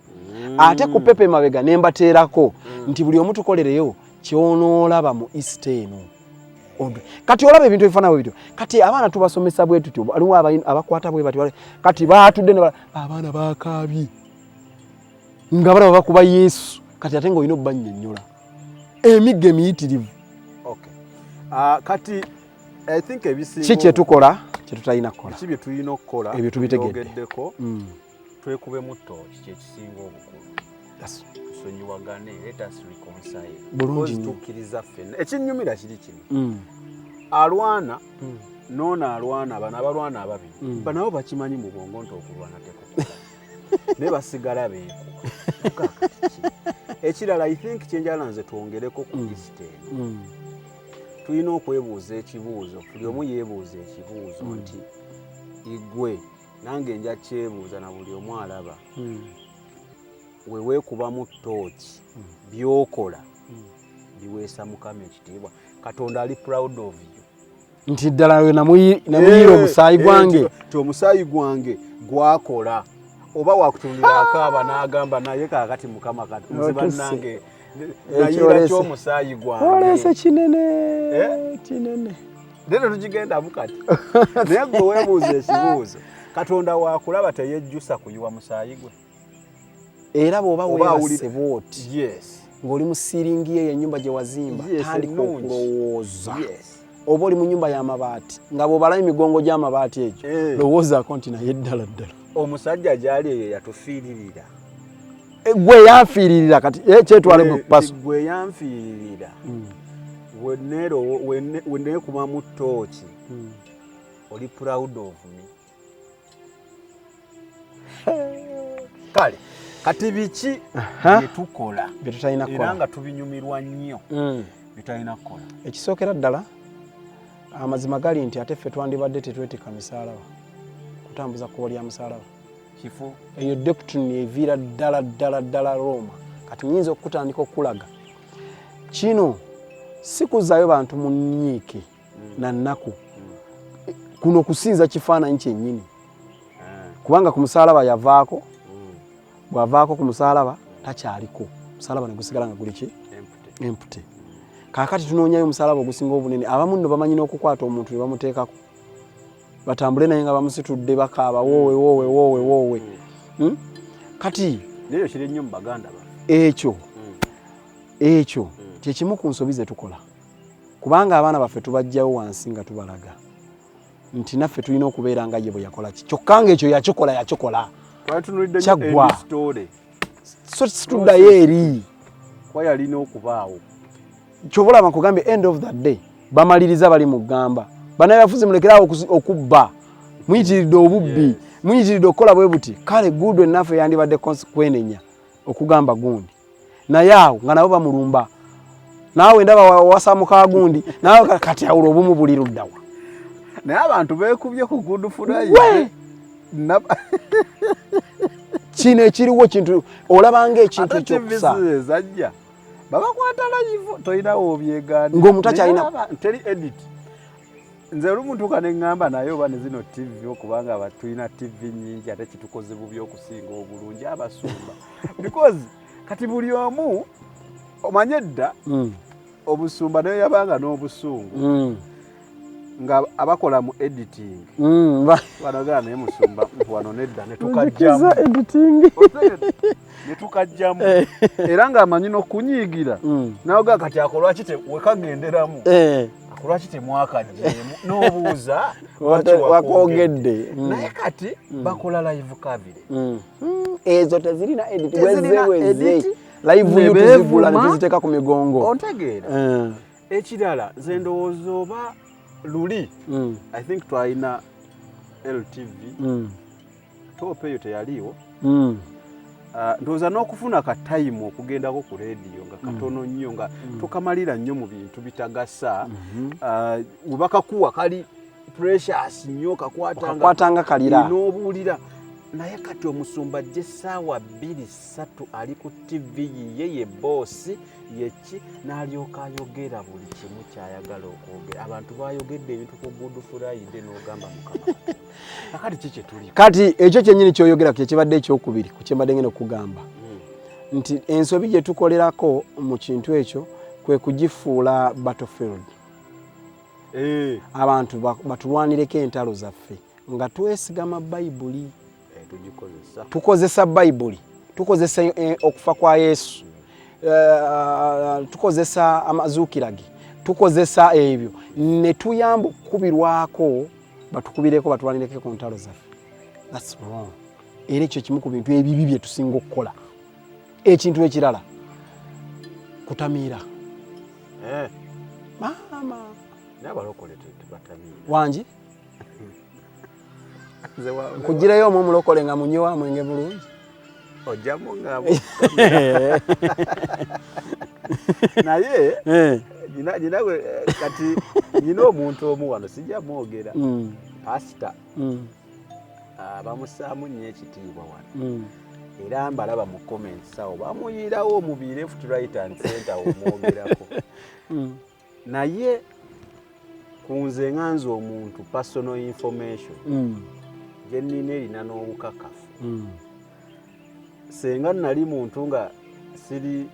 ate ku pepa emabega ne mbateerako nti buli omu tukolereyo kyonoolaba mu Easter eno. Kati olaba ebintu ebifaanana bwe bityo. Kati abaana tubasomesa bwe tutyo, waliwo abakwata bwe batyo. Kati baatudde ne abaana bakaabye nga balaba bakuba Yesu. Kati ate ng'olina obbannyonnyola emiggo emiyitirivu. Kati I think ebisinga ki kyetukola kyetutalina kukola? Ki bye tulina okukola? Ebyo tubitegedde. Byogeddeko. Twekubemu ttooki, kyekisinga obukulu. Tusonyiwagane, let us reconcile. Bulungi nnyo. Tukkiriza ffenna. Ekinnyumira kiri kino, alwana noono alwana, bano abalwana ababiri, banabo bakimanyi mu bwongo nti okulwana tekukola, naye basigala beekuba. Ekirala, I think kyenjala nze twongereko ku Easter eno, tulina okwebuuza ekibuuzo, buli omu yeebuuza ekibuuzo nti igwe nange nja kyebuuza na buli omu alaba, we weekubamu ttooki, byokola biweesa Mukama ekitiibwa? Katonda ali proud of you? Nti ddala we namuyira omusaayi gwange. Ti omusaayi gwange gwakola, oba wakutundira akaaba n'agamba, naye kaakati Mukama kati nze bannange nayira kyomusaayi gwange. Oleese kinene. Kinene. Leero tukigendamu kati, naye gwe weebuuza ekibuuzo, Katonda wakulaba teyejjusa kuyiwa musaayi gwe? Era bw'oba weebase bwoti ng'oli mu ceiling ye ennyumba gye wazimba, tandika okulowooza. Oba oli mu nyumba y'amabaati, nga bw'obala emigongo gy'amabaati egyo, lowoozaako nti naye ddala ddala omusajja gyali eyo yatufiiririra. Gwe yanfiiririra kati kyetwale gwe kupaso. Gwe yanfiiririra, weneekubamu ttooki, oli proud of me? Kale kati biki byetukola byetutalina era nga tubinyumirwa nnyo, byetutalina kukola? Ekisookera ddala, amazima gali nti ate ffe twandibadde tetwetikka misaalaba, kutambuza kkubo lya musaalaba. Kifo. Eyo doctrine eviira ddala ddala ddala Roma. Kati nyinza okutandika okulaga kino, si kuzzaayo bantu mu nnyiike na nnaku. Kuno kusinza kifaananyi kyennyini, kubanga ku musaalaba yavaako. Bw'avaako ku musaalaba takyaliko, musaalaba ne gusigala nga guli ki? Empty. Kaakati tunoonyayo omusaalaba ogusinga obunene. Abamu nno bamanyi n'okukwata omuntu ne bamuteekako batambule naye nga bamusitudde, bakaaba woowe woowe woowe woowe. Kati naye kiri nnyo mu baganda. Ekyo kyekimu ku nsobi ze tukola, kubanga abaana baffe tubajjawo wansi nga tubalaga nti naffe tulina okubeera nga ye bwe yakola ki, kyokka nga ekyo yakikola yakikola kyaggwa, so situddayo eri. Kuba yalina okubaawo. Kyova olaba nkugambye, end of the day bamaliriza bali mu ggamba, bannabyabufuzi mulekerawo okubba, muyitiridde obubbi, muyitiridde okukola bwe buti. Kale good enough, yandibadde kwenenya okugamba gundi, naye awo nga nabo bamulumba, naawe ndaba wasamuka gundi naawe. Kati awula obumu buli luddawa? Naye abantu beekubye ku Good Friday. Kino ekiriwo kintu olabanga ekintu ekyokusa. Ezajja babakwata live, tolinawo obyegaana. Ng'omuntu akyalina teri edit. Nze olumu ntuuka ne ŋŋamba, naye oba ne zino TV, okubanga tulina TV nnyingi, ate kitukoze bubi okusinga obulungi abasumba, because kati buli omu omanye edda obusumba naye yabanga n'obusungu nga abakola mu editing banagala, naye musumba wano nedda, netukajjamu netukajjamu, era ng'amanyi n'okunyiigira naga kati akolwaki wekagenderamu. Kulwaki temwakajjeemu n'obuuza wakwogedde? Naye kati bakola live coverage. Ezo tezirina edit. Tezirina weze edit. Live Ne yo tuzigula beevuma. ne tuziteeka ku migongo. Ontegeera? Ekirala, nze ndowooza oba luli, I think twalina LTV, top eyo teyaliiwo. Ndowooza n'okufuna ka time okugendako ku rediyo nga katono nnyo, nga tokamalira nnyo mu bintu bitagasa. Webakakuwa kali precious nnyo, kakwata. Okakwata nga kalira. N'obuulira. Naye kati omusumba ajja essaawa 2, 3 ali ku TV yiye, ye boss yeki, n'alyoka ayogera buli kimu kyayagala okwogera. Abantu bayogedde ebintu ku Good Friday n'ogamba, Mukama Katonda. Kakati ki kyetuli? Kati ekyo kyennyini kyoyogera kyekibadde ekyokubiri ku kyembadde ngenda okugamba, nti ensobi gye tukolerako mu kintu ekyo kwe kugifuula battlefield. Abantu batulwanireko entalo zaffe nga twesigama Bayibuli. Tugikozesa. Tukozesa Bayibuli, tukozesa okufa kwa Yesu, tukozesa amazuukira ge, tukozesa ebyo ne tuyamba okukubirwako, batukubireko, batulwanireko ku ntalo zaffe. That's wrong. Era ekyo kimu ku bintu ebibi bye tusinga okukola. Ekintu ekirala, kutamiira. Maama. Naye abalokole tebatamiira. Wangi, nkugirayo omu omulokole nga munywi wa mwenge bulungi. Ojjamu nga naye nyina kati nyina omuntu omu wano, sijja mwogera, pasita, bamusaamu nnyo ekitiibwa wano, era mbalaba mu comments awo bamuyirawo mu bi left, right and center omwogerako. Naye ku nze nga nze omuntu, personal information gye nnina erina n'obukakafu, senga nali muntu nga siri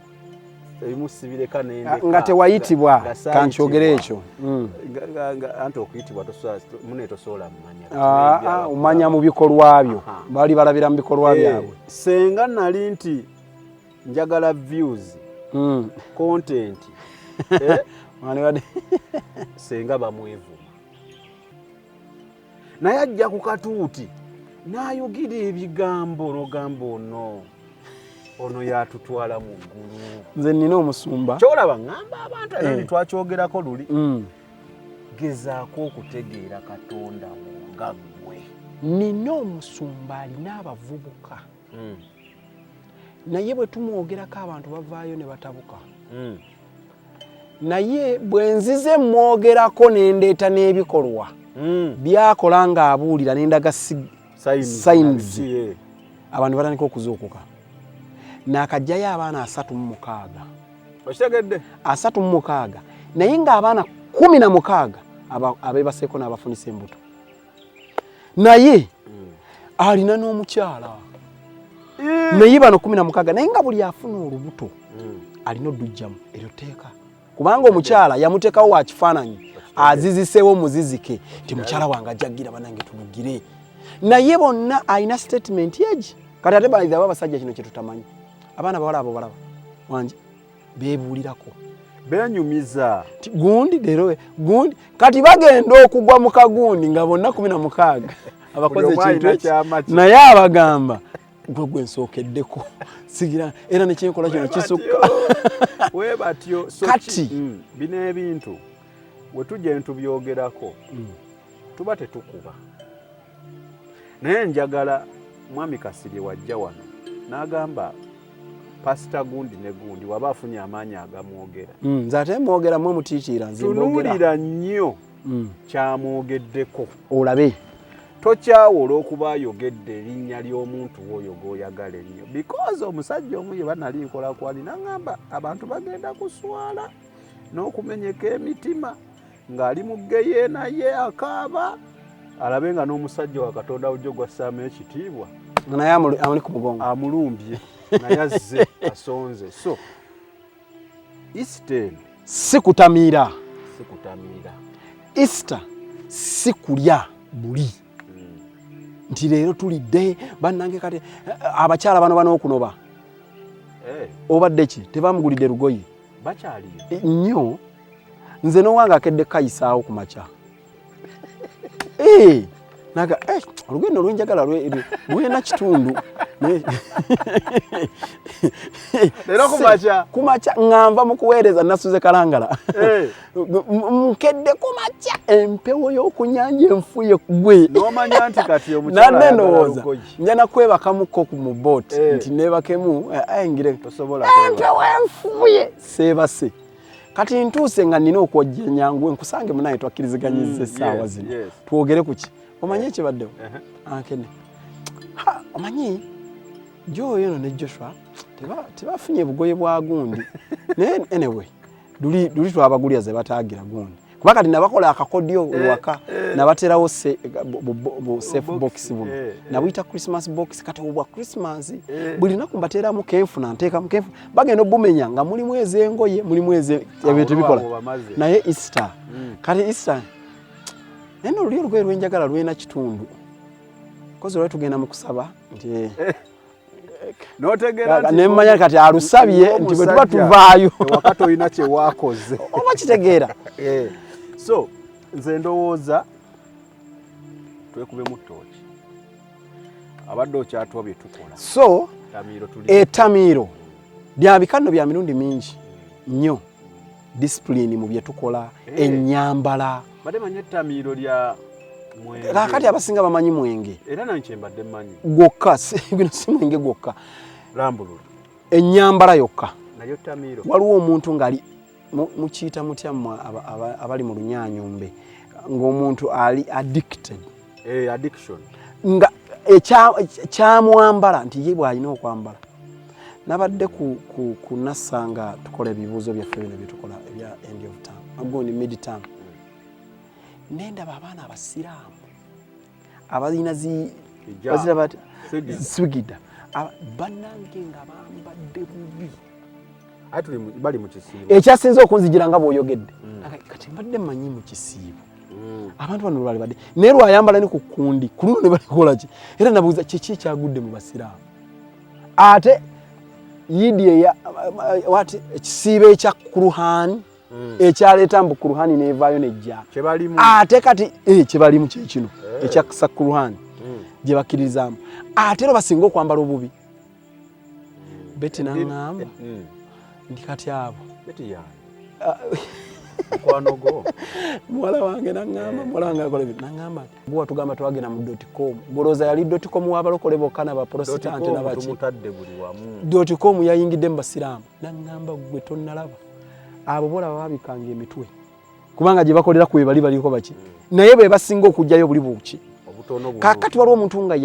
ebimu sibireka nendeka. Nga tewayitibwa. Nga saayitibwa. Kankyogere ekyo. Anti okuyitibwa mune tosobola mumanya. Ah, ah, omanya mu bikolwa byo. Baali balabira mu bikolwa byabwe. Senga nali nti njagala views, content, senga bamwevuma. Naye ajja ku katuuti n'ayogera ebigambo n'ogamba, ono ono yatutwala mu ggulu. Nze nina omusumba. Kyolaba ŋŋamba abantu era twakyogerako luli, gezaako okutegeera Katonda wo nga ggwe. Nina omusumba alina abavubuka, naye bwe tumwogerako abantu bavaayo ne batabuka. Naye bwe nzize mwogerako nendeeta n'ebikolwa byakola ng'abuulira nendaga signs, Biki, abantu batandika okuzuukuka. Naakajjayo abaana 36. Okitegedde? 36, naye ng'abaana 16 abeebaseeko n'abafunisa embuto, naye alina n'omukyala. Naye bano 16, naye nga buli afuna olubuto alina oddujjamu. Eryo tteeka, kubanga omukyala yamuteekawo wa kifaananyi, aziziseewo muzizike nti mukyala wange ajaggira banange tulugire. Naye bonna alina statement egi. Kati ate bayiza aba abasajja, kino kyetutamanyi, abaana bawala abo balaba wanje beebuulirako. Benyumiza. Ti gundi leero gundi, kati bagenda okugwa mu kagundi nga bonna 16 abakoze Buli omu ekintu alina eki. kyama kye. Naye abagamba gwe gwe nsookeddeko sigira era nekyenkola kino kisukka. We batyo. So Kati. Bino ebintu we tujja ne tubyogerako, tuba tetukuba, naye njagala mwami Kasirye wajja wano n'agamba pasita gundi ne gundi waba afunye amaanyi agamwogera. Nze ate mwogera, mwe mutiitiira, nze mwogera. Tunuulira nnyo kyamwogeddeko. Olabe. Tokyawa olw'okuba ayogedde erinnya ly'omuntu oyo gw'oyagala ennyo, because omusajja omu ye banali nkola kwani naŋŋamba abantu bagenda kuswala n'okumenyeka emitima ng'ali mu geyeena ye akaaba, alabe nga n'omusajja wa Katonda bujjo gwassaamu ekitiibwa nga naye amuli ku mugongo. Amulumbye naye azze asonze. So Easter eno si kutamiira. Si kutamiira. Easter si kulya buli nti leero tulidde bannange. Kati abakyala bano banookunoba obadde ki tebamugulidde lugoye. Bakyaliyo. Nnyo. Nze n'owange akedde kayisaawo ku makya. Eh, naga eh, olugendo lwenjagala lwena kitundu. Leero kumakya. Kumakya ngamba mu kuweereza nasuze Kalangala. Eh. Nkedde kumakya empewo y'okunyanja enfuye gwe. N'omanya nti kati omukyala Nanne ndowooza nja nakwebakamuko ku mu boat nti neebakemu ngire. Tosobola Empewo enfuye seebase. Kati ntuuse nga nina okwojja enyangu nkusange munaye twakkiriziganyizza essaawa zino. Twogere ku ki? Omanyi ekibaddewo? Ankene. Ha, omanyi Joe eno ne Joshua tebafunye bugoye bwa gundi. Naye anyway, luli twabagulira ze bataagira gundi. Kuba kati nabakola akakodyo ewaka, nabaterawo bu safe box buno. Nabuyita Christmas box, kati obwa Christmas buli lunaku mbateeramu kenfuna, nteekamu kenfuna. Bagenda obumenya nga mulimu ez'engoye, mulimu ebintu bikola. Naye Easter, kati Easter, naye nno luli olugoye lwenjagala lwena kitundu. Kozi olwali tugenda mu kusaba nti N'otegeera nti ne mmanya kati alusabye nti bwe tuba tuvaayo. Ewaka tolina kye waakoze. Oba kitegeera. So nze ndowooza twekubemu ttooki. Abadde okyatuwa bye tukola. So, ettamiiro lya bika nno bya mirundi mingi nnyo. Discipline mu bye tukola, ennyambala. Badde manyi ettamiiro lya mwenge. Kaakati abasinga bamanyi mwenge. Era nange kye mbadde mmanyi. Gwokka, bino si mwenge gwokka. Lambulula. Ennyambala yokka. Nayo ttamiiro. Waliwo omuntu ng'ali mukiyita mutya mmwe abali mu Lunyanyumbe, ng'omuntu ali addicted. Addiction. Nga kyamwambala nti ye bw'alina okwambala. Nabadde ku NASA nga tukola ebibuuzo byaffe bino bye tukola ebya end of term, agundi mid term. Nendaba abaana abasiraamu abalina zi Hijab. bazira batya? Sigida. Sigida. Bannange nga bambadde bubi. Ate bali mu kisiibo. Ekyasinze okunzijira nga bw'oyogedde. Kati mbadde mmanyi mu kisiibo. Abantu bano lwali badde. Naye lwayambala ne ku kkundi, ku luno ne balikola ki? Era nabuuza kiki ekyagudde mu basiraamu? Ate yidi eya, wati, ekisiibo ekya Kuruhani, ekyaleeta mbu Kuruhani n'evaayo n'ejja. Kye balimu. Ate kati, kye balimu kye kino, ekya Kuruhani, gye bakkiririzaamu. Ate era basinga okwambala obubi. Betty n'aŋŋamba nti kati abo. Betty yani? Mukwano gwo. Muwala wange n'aŋŋamba, muwala wange akola ebintu, n'aŋŋamba nti, gwe watugamba twagenda mu dot com. Golooza yali dot com w'abalokole bokka n'abaprotestante Dot com n'abaki. tumutadde buli wamu. Dot com yayingidde mu basiraamu. N'aŋŋamba gwe tonnalaba. Abo bolaba baabikanga emitwe. Kubanga gye bakolera ku bali baliko baki. Naye be basinga okuggyayo buli buki. Obutono buno. Kaakati waliwo omuntu nga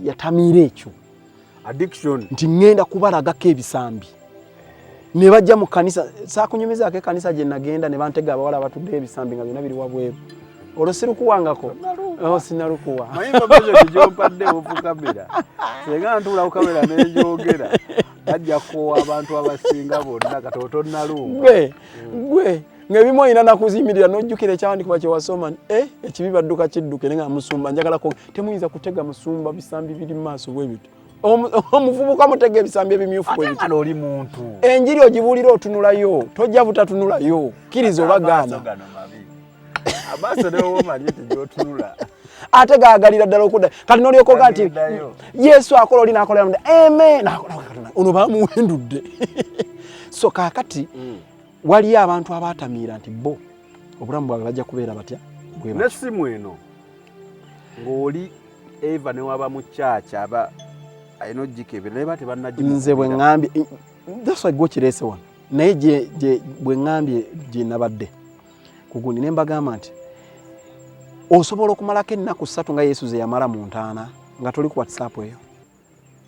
yatamiira ekyo. Addiction. Nti ŋŋenda kubalagako ebisambi. Ne bajja mu kkanisa, saakunyumizaako ekkanisa gye nagenda ne bantega abawala abatuddeyo ebisambi nga byonna biri wabweru. Olwo sirukuwangako? Oh, sinalukuwa. Manyi information gy'ompadde ofu kamera. Singa ntuula ku kamera ne njogera, bajja kukoowa abantu abasinga bonna kati otonnalumba. Gwe, gwe, ng'ebimu olina nakuzimirira n'ojjukira ekyawandiikibwa kye wasoma nti, ekibi badduka kidduke, naye nga musumba njagala ko, temuyinza kutega musumba bisambi biri mu maaso bwe bityo. Omuvubuka mutega ebisambi ebimyufu bwe Ate bityo. nga n'oli muntu. Enjiri ogibuulira otunulayo, tojja butatunulayo, kkiriza oba gaana. Amaaso gano mabi. Amaaso ne bw'oba omanyi nti gy'otunula. Ate gaagalira ddala okudda. Kati n'olyoka ogaa nti, Agendayo. Yesu akola oli n'akolera munda. Amen. N'akola Katonda. Ono bamuwendudde. So kaakati, waliyo abantu abaatamiira nti bo obulamu bwabwe bajja kubeera batya? Bwe batyo. N'essimu eno ng'oli Eva ne waba mu church aba alina ogikebera naye ba tebannagimukubira. Nze bwe ŋŋambye, that's why gwe okireese wano. Naye bwe ŋŋambye gye nabadde ku gundi ne mbagamba nti osobola okumalako ennaku 3 nga Yesu ze yamala mu ntaana nga toli ku WhatsApp eyo.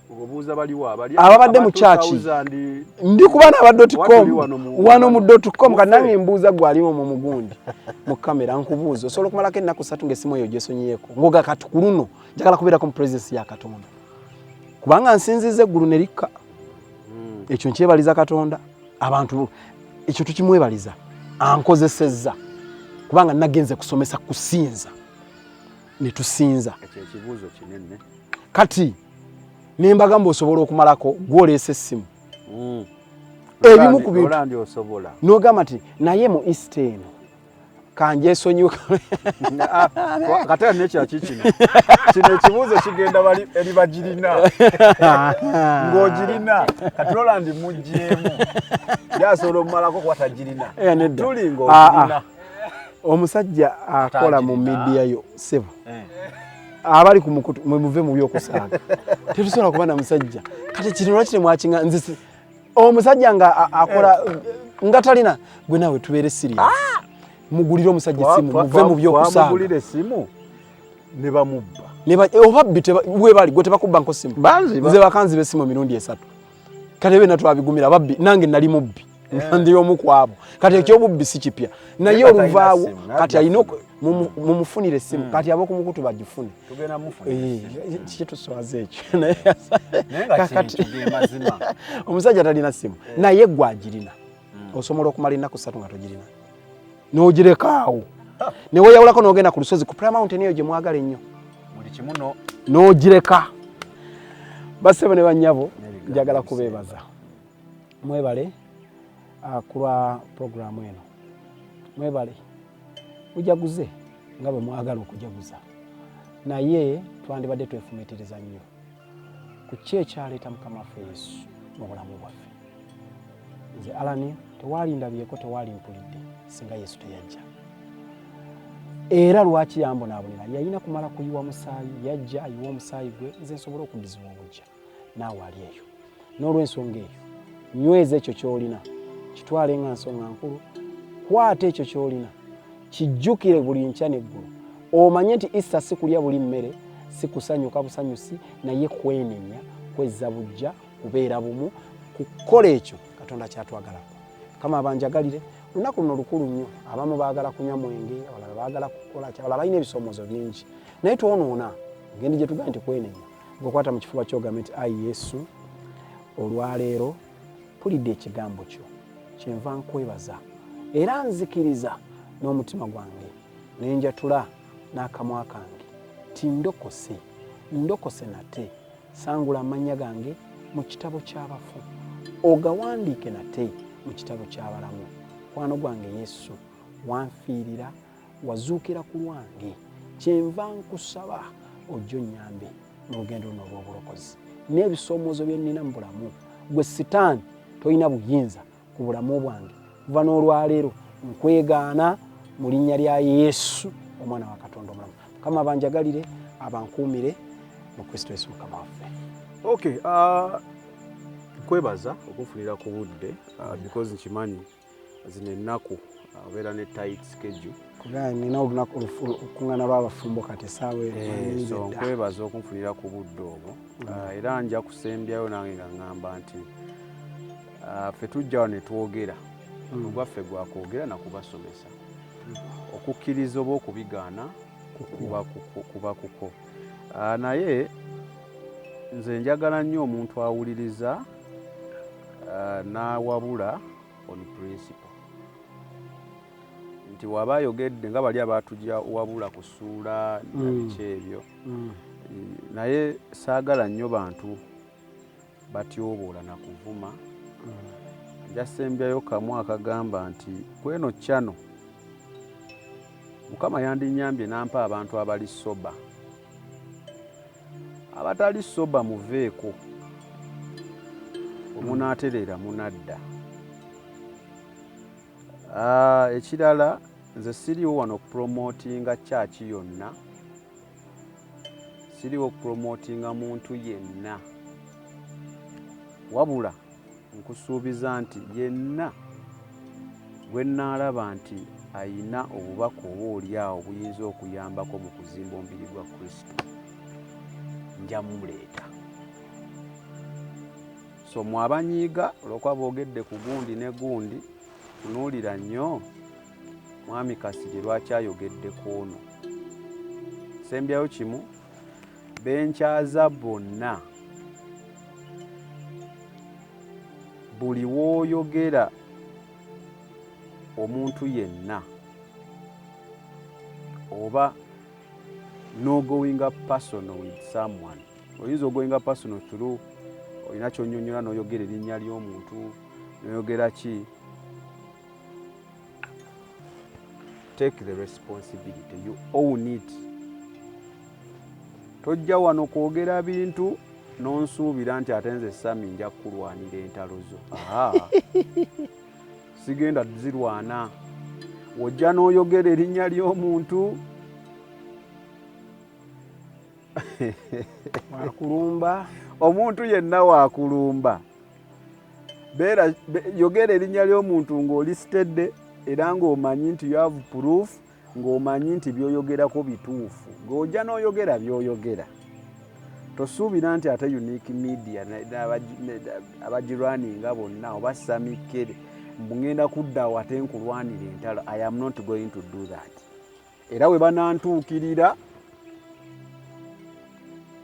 Obuuza baliwo abali Ababadde mu aba church. two thousand Ndi kuba n'aba dot Watu com. oli wano mu Wano mu dot com, kati Mufe. nange mbuuza gwe aliwo mu mugundi mu kamera nkubuuza osobola okumalako ennaku 3 ng'essimu eyo gyesonyiyeeko ng'oga kati ku luno njagala kubeerako mu presence ya Katonda kubanga nsinzizza eggulu ne likka. Ekyo nkyebaliza Katonda, abantu ekyo tukimwebaliza, ankozesezza kubanga nagenze kusomesa kusinza ne tusinza. Ekyo ekibuuzo kinene. Kati ne mbagamba osobola okumalako gw'oleese essimu. Ebimu ku bintu Roland osobola. N'ogamba nti naye mu Easter eno kanjesonyiwe. Kate nekira kikino kino ekibuuzo kigenda bali eri bagirina ng'ogirina. Kati Roland muggyemu, yasobola omumalako kuba tagirina. Eh, nedda. Tuli ng'ogirina. Omusajja akola mu Tagirina. media yo, sebo, abali ku mukutu, mwe muve mu byokusaaga. Tetusobola kuba na musajja kati kino lwaki temwakinga? Nze omusajja nga akola nga talina, gwe naawe tubeere serious, mugulire omusajja essimu, muve mu byokusaaga. Twamugulira essimu ne bamubba. Obabbi webali, gwe tebakubba nko simu? Banziba. Nze bakanziba essimu emirundi 3. Kati ebyo twabigumira babbi, nange nali mubbi, ndi omu ku abo. Kati ekyobubbi si kipya, naye Naye kati oluvaawo alina essimu, kati najja alina funa. mumufunire essimu. Kati ab'okumukutu bagifune. Tugenda mufunira essimu. Kiki tuswaza ekyo? Naye Naye nga kakati kintu ge mazima. Omusajja talina simu, naye gwe agirina, osobola okumala ennaku 3 nga togirina, n'ogirekaawo neweyawulako n'ogenda ku lusozi ku Prayer Mountain eyo gye mwagala ennyo. Buli kimu no N'ogireka. Bassebo ne bannyabo, N'ebigambo njagala ebisemba. kubeebaza, mwebale ku lwa puroguramu eno. Mwebale, mujaguze nga bwe mwagala okujaguza, naye twandibadde twefumiitiriza nnyo ku ki ekyaleeta Mukama waffe Yesu mu bulamu bwaffe. Nze Alani tewaali ndabyeko, tewaali mpulidde singa Yesu teyajja. Era lwaki yambonaabonera? Yalina kumala kuyiwa musaayi. Yajja ayiwa omusaayi gwe nze nsobole okuddizibwa obujja naawe ali eyo. N'olwensonga eyo, nyweza ekyo ky'olina, kitwale nga nsonga nkulu. Kwata ekyo ky'olina, kijjukire buli nkya neggulu, omanye nti Easter si kulya buli mmere, si kusanyuka busanyusi, naye kwenenya, kwezza bujja, kubeera bumu, kukola ekyo Katonda kyatwagalako. Mukama abanjagalire. Olunaku luno lukulu nnyo. Abamu baagala kunywa mwenge, abalala baagala kukola ki, abalala balina ebisoomozo bingi, naye twonoona ngeri gye tugamba nti kwenenya. Gweokwata mu kifuba kyogambe nti, "Ayi Yesu, olwaleero mpulidde ekigambo kyo, kyenva nkwebaza era nzikiriza n'omutima gwange nenjatula n'akamwa kange ti ndokose, ndokose nate. Sangula amannya gange mu kitabo ky'abafu, ogawandiike nate mu kitabo ky'abalamu. Kwano gwange Yesu, wanfiirira, wazuukira ku lwange, kyenva nkusaba ojje onnyambe mu lugendo luno olw'obulokozi n'ebisoomoozo bye nnina mu bulamu. Gwe Sitaani tolina buyinza ku bulamu bwange. Kuva n'olwaleero nkwegaana mu linnya lya Yesu, omwana wa Katonda omulamu." Mukama abanjagalire, abankuumire mu Kristo Yesu Mukama waffe. Okay, nkwebaza okunfunira ku budde, because nkimanyi zino ennaku obeera ne tight schedule. Kubanga nina olunaku olukuŋŋaana lw'abafumbo kati essaawa eno. So Nninze dda. Nkwebaza okunfunira ku budde obwo. Era nja kusembyayo nange nga ŋŋamba nti ffe tujja wano ne twogera, ogwaffe gwakwogera nakubasomesa. Okukkiriza oba okubigaana kuba kuko. Naye nze njagala nnyo omuntu awuliriza n'awabula on principle, nti waba ayogedde nga bali abatujja wabula kusuula na biki ebyo, naye saagala nnyo bantu batyoboola na kuvuma. Njasembyayo kamu akagamba nti kweno channel Mukama yandinyambye nampa abantu abali sober. Abatali sober muveeko, omunaatereera munadda. Ekirala, nze siriwo wano okupromotinga church yonna, siriwo okupromotinga muntu yenna, wabula nkusuubiza nti yenna gwe nnaalaba nti ayina obubaka oba oli awo buyinza okuyambako mu kuzimba omubiri gwa Kristo, nja muleeta. So mwe abanyiiga olwokuba boogedde ku gundi ne gundi, tunuulira nnyo mwami Kasirye lwaki ayogedde ku ono. Sembyayo kimu, benkyaza bonna, buli w'oyogera omuntu yenna oba nogoinga personal with someone, oyinza ogoinga personal through olina kyonyonyola n'oyogera erinnya ly'omuntu. Noyogera ki, take the responsibility, you own it. Tojja wano kwogera bintu nonsuubira nti ate nze Sami nja kukulwanira entalo zo. Sigenda zirwana. Wojja n'oyogera erinnya ly'omuntu, wakulumba. Omuntu yenna wakulumba. Beera yogera erinnya ly'omuntu ng'oli steady era ng'omanyi nti you have proof, ng'omanyi nti by'oyogerako bituufu. Ng'ojja n'oyogera by'oyogera, tosuubira nti ate Unique Media abagirwaninga bonna oba Samikere ngenda kudda awo ate nkulwanira entalo. I am not going to do that. Era we banantuukirira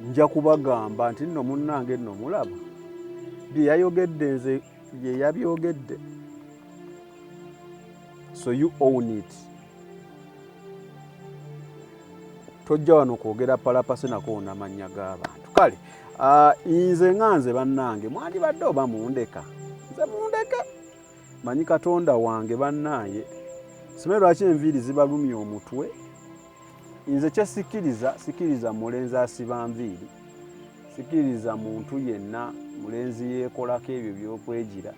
nja kubagamba nti nno munnange nno mulaba bye yayogedde, nze ye yabyogedde, so you own it. Tojja wano kwogera palapase nako n'amannya g'abantu. Kale nze nga nze bannange mwandibadde oba mundeka, nze mundeke, manyi Katonda wange. Bannange, simanyi lwaki enviiri zibalumya omutwe. Nze kyesikiriza, sikiriza mulenzi asiba nviiri, sikiriza muntu yenna mulenzi yeekolako ebyo byokwegira,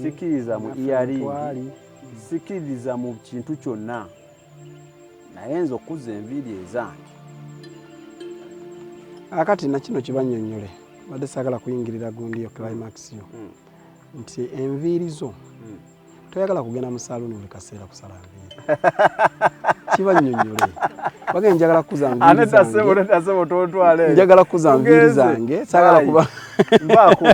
sikiriza mu earring, sikiriza mu kintu kyonna. Naye nze okuzza enviiri ezange. Akati nakino kibannyonnyole, badde saagala kuyingirira gundi yo, climax yo, nti enviiri zo toyagala kugenda mu saaluuni buli kaseera kusala nviiri. Kibannyonnyole, bagenda njagala kukuza nviiri zange, njagala kukuza nviiri zange, saagala kuba Nvaako.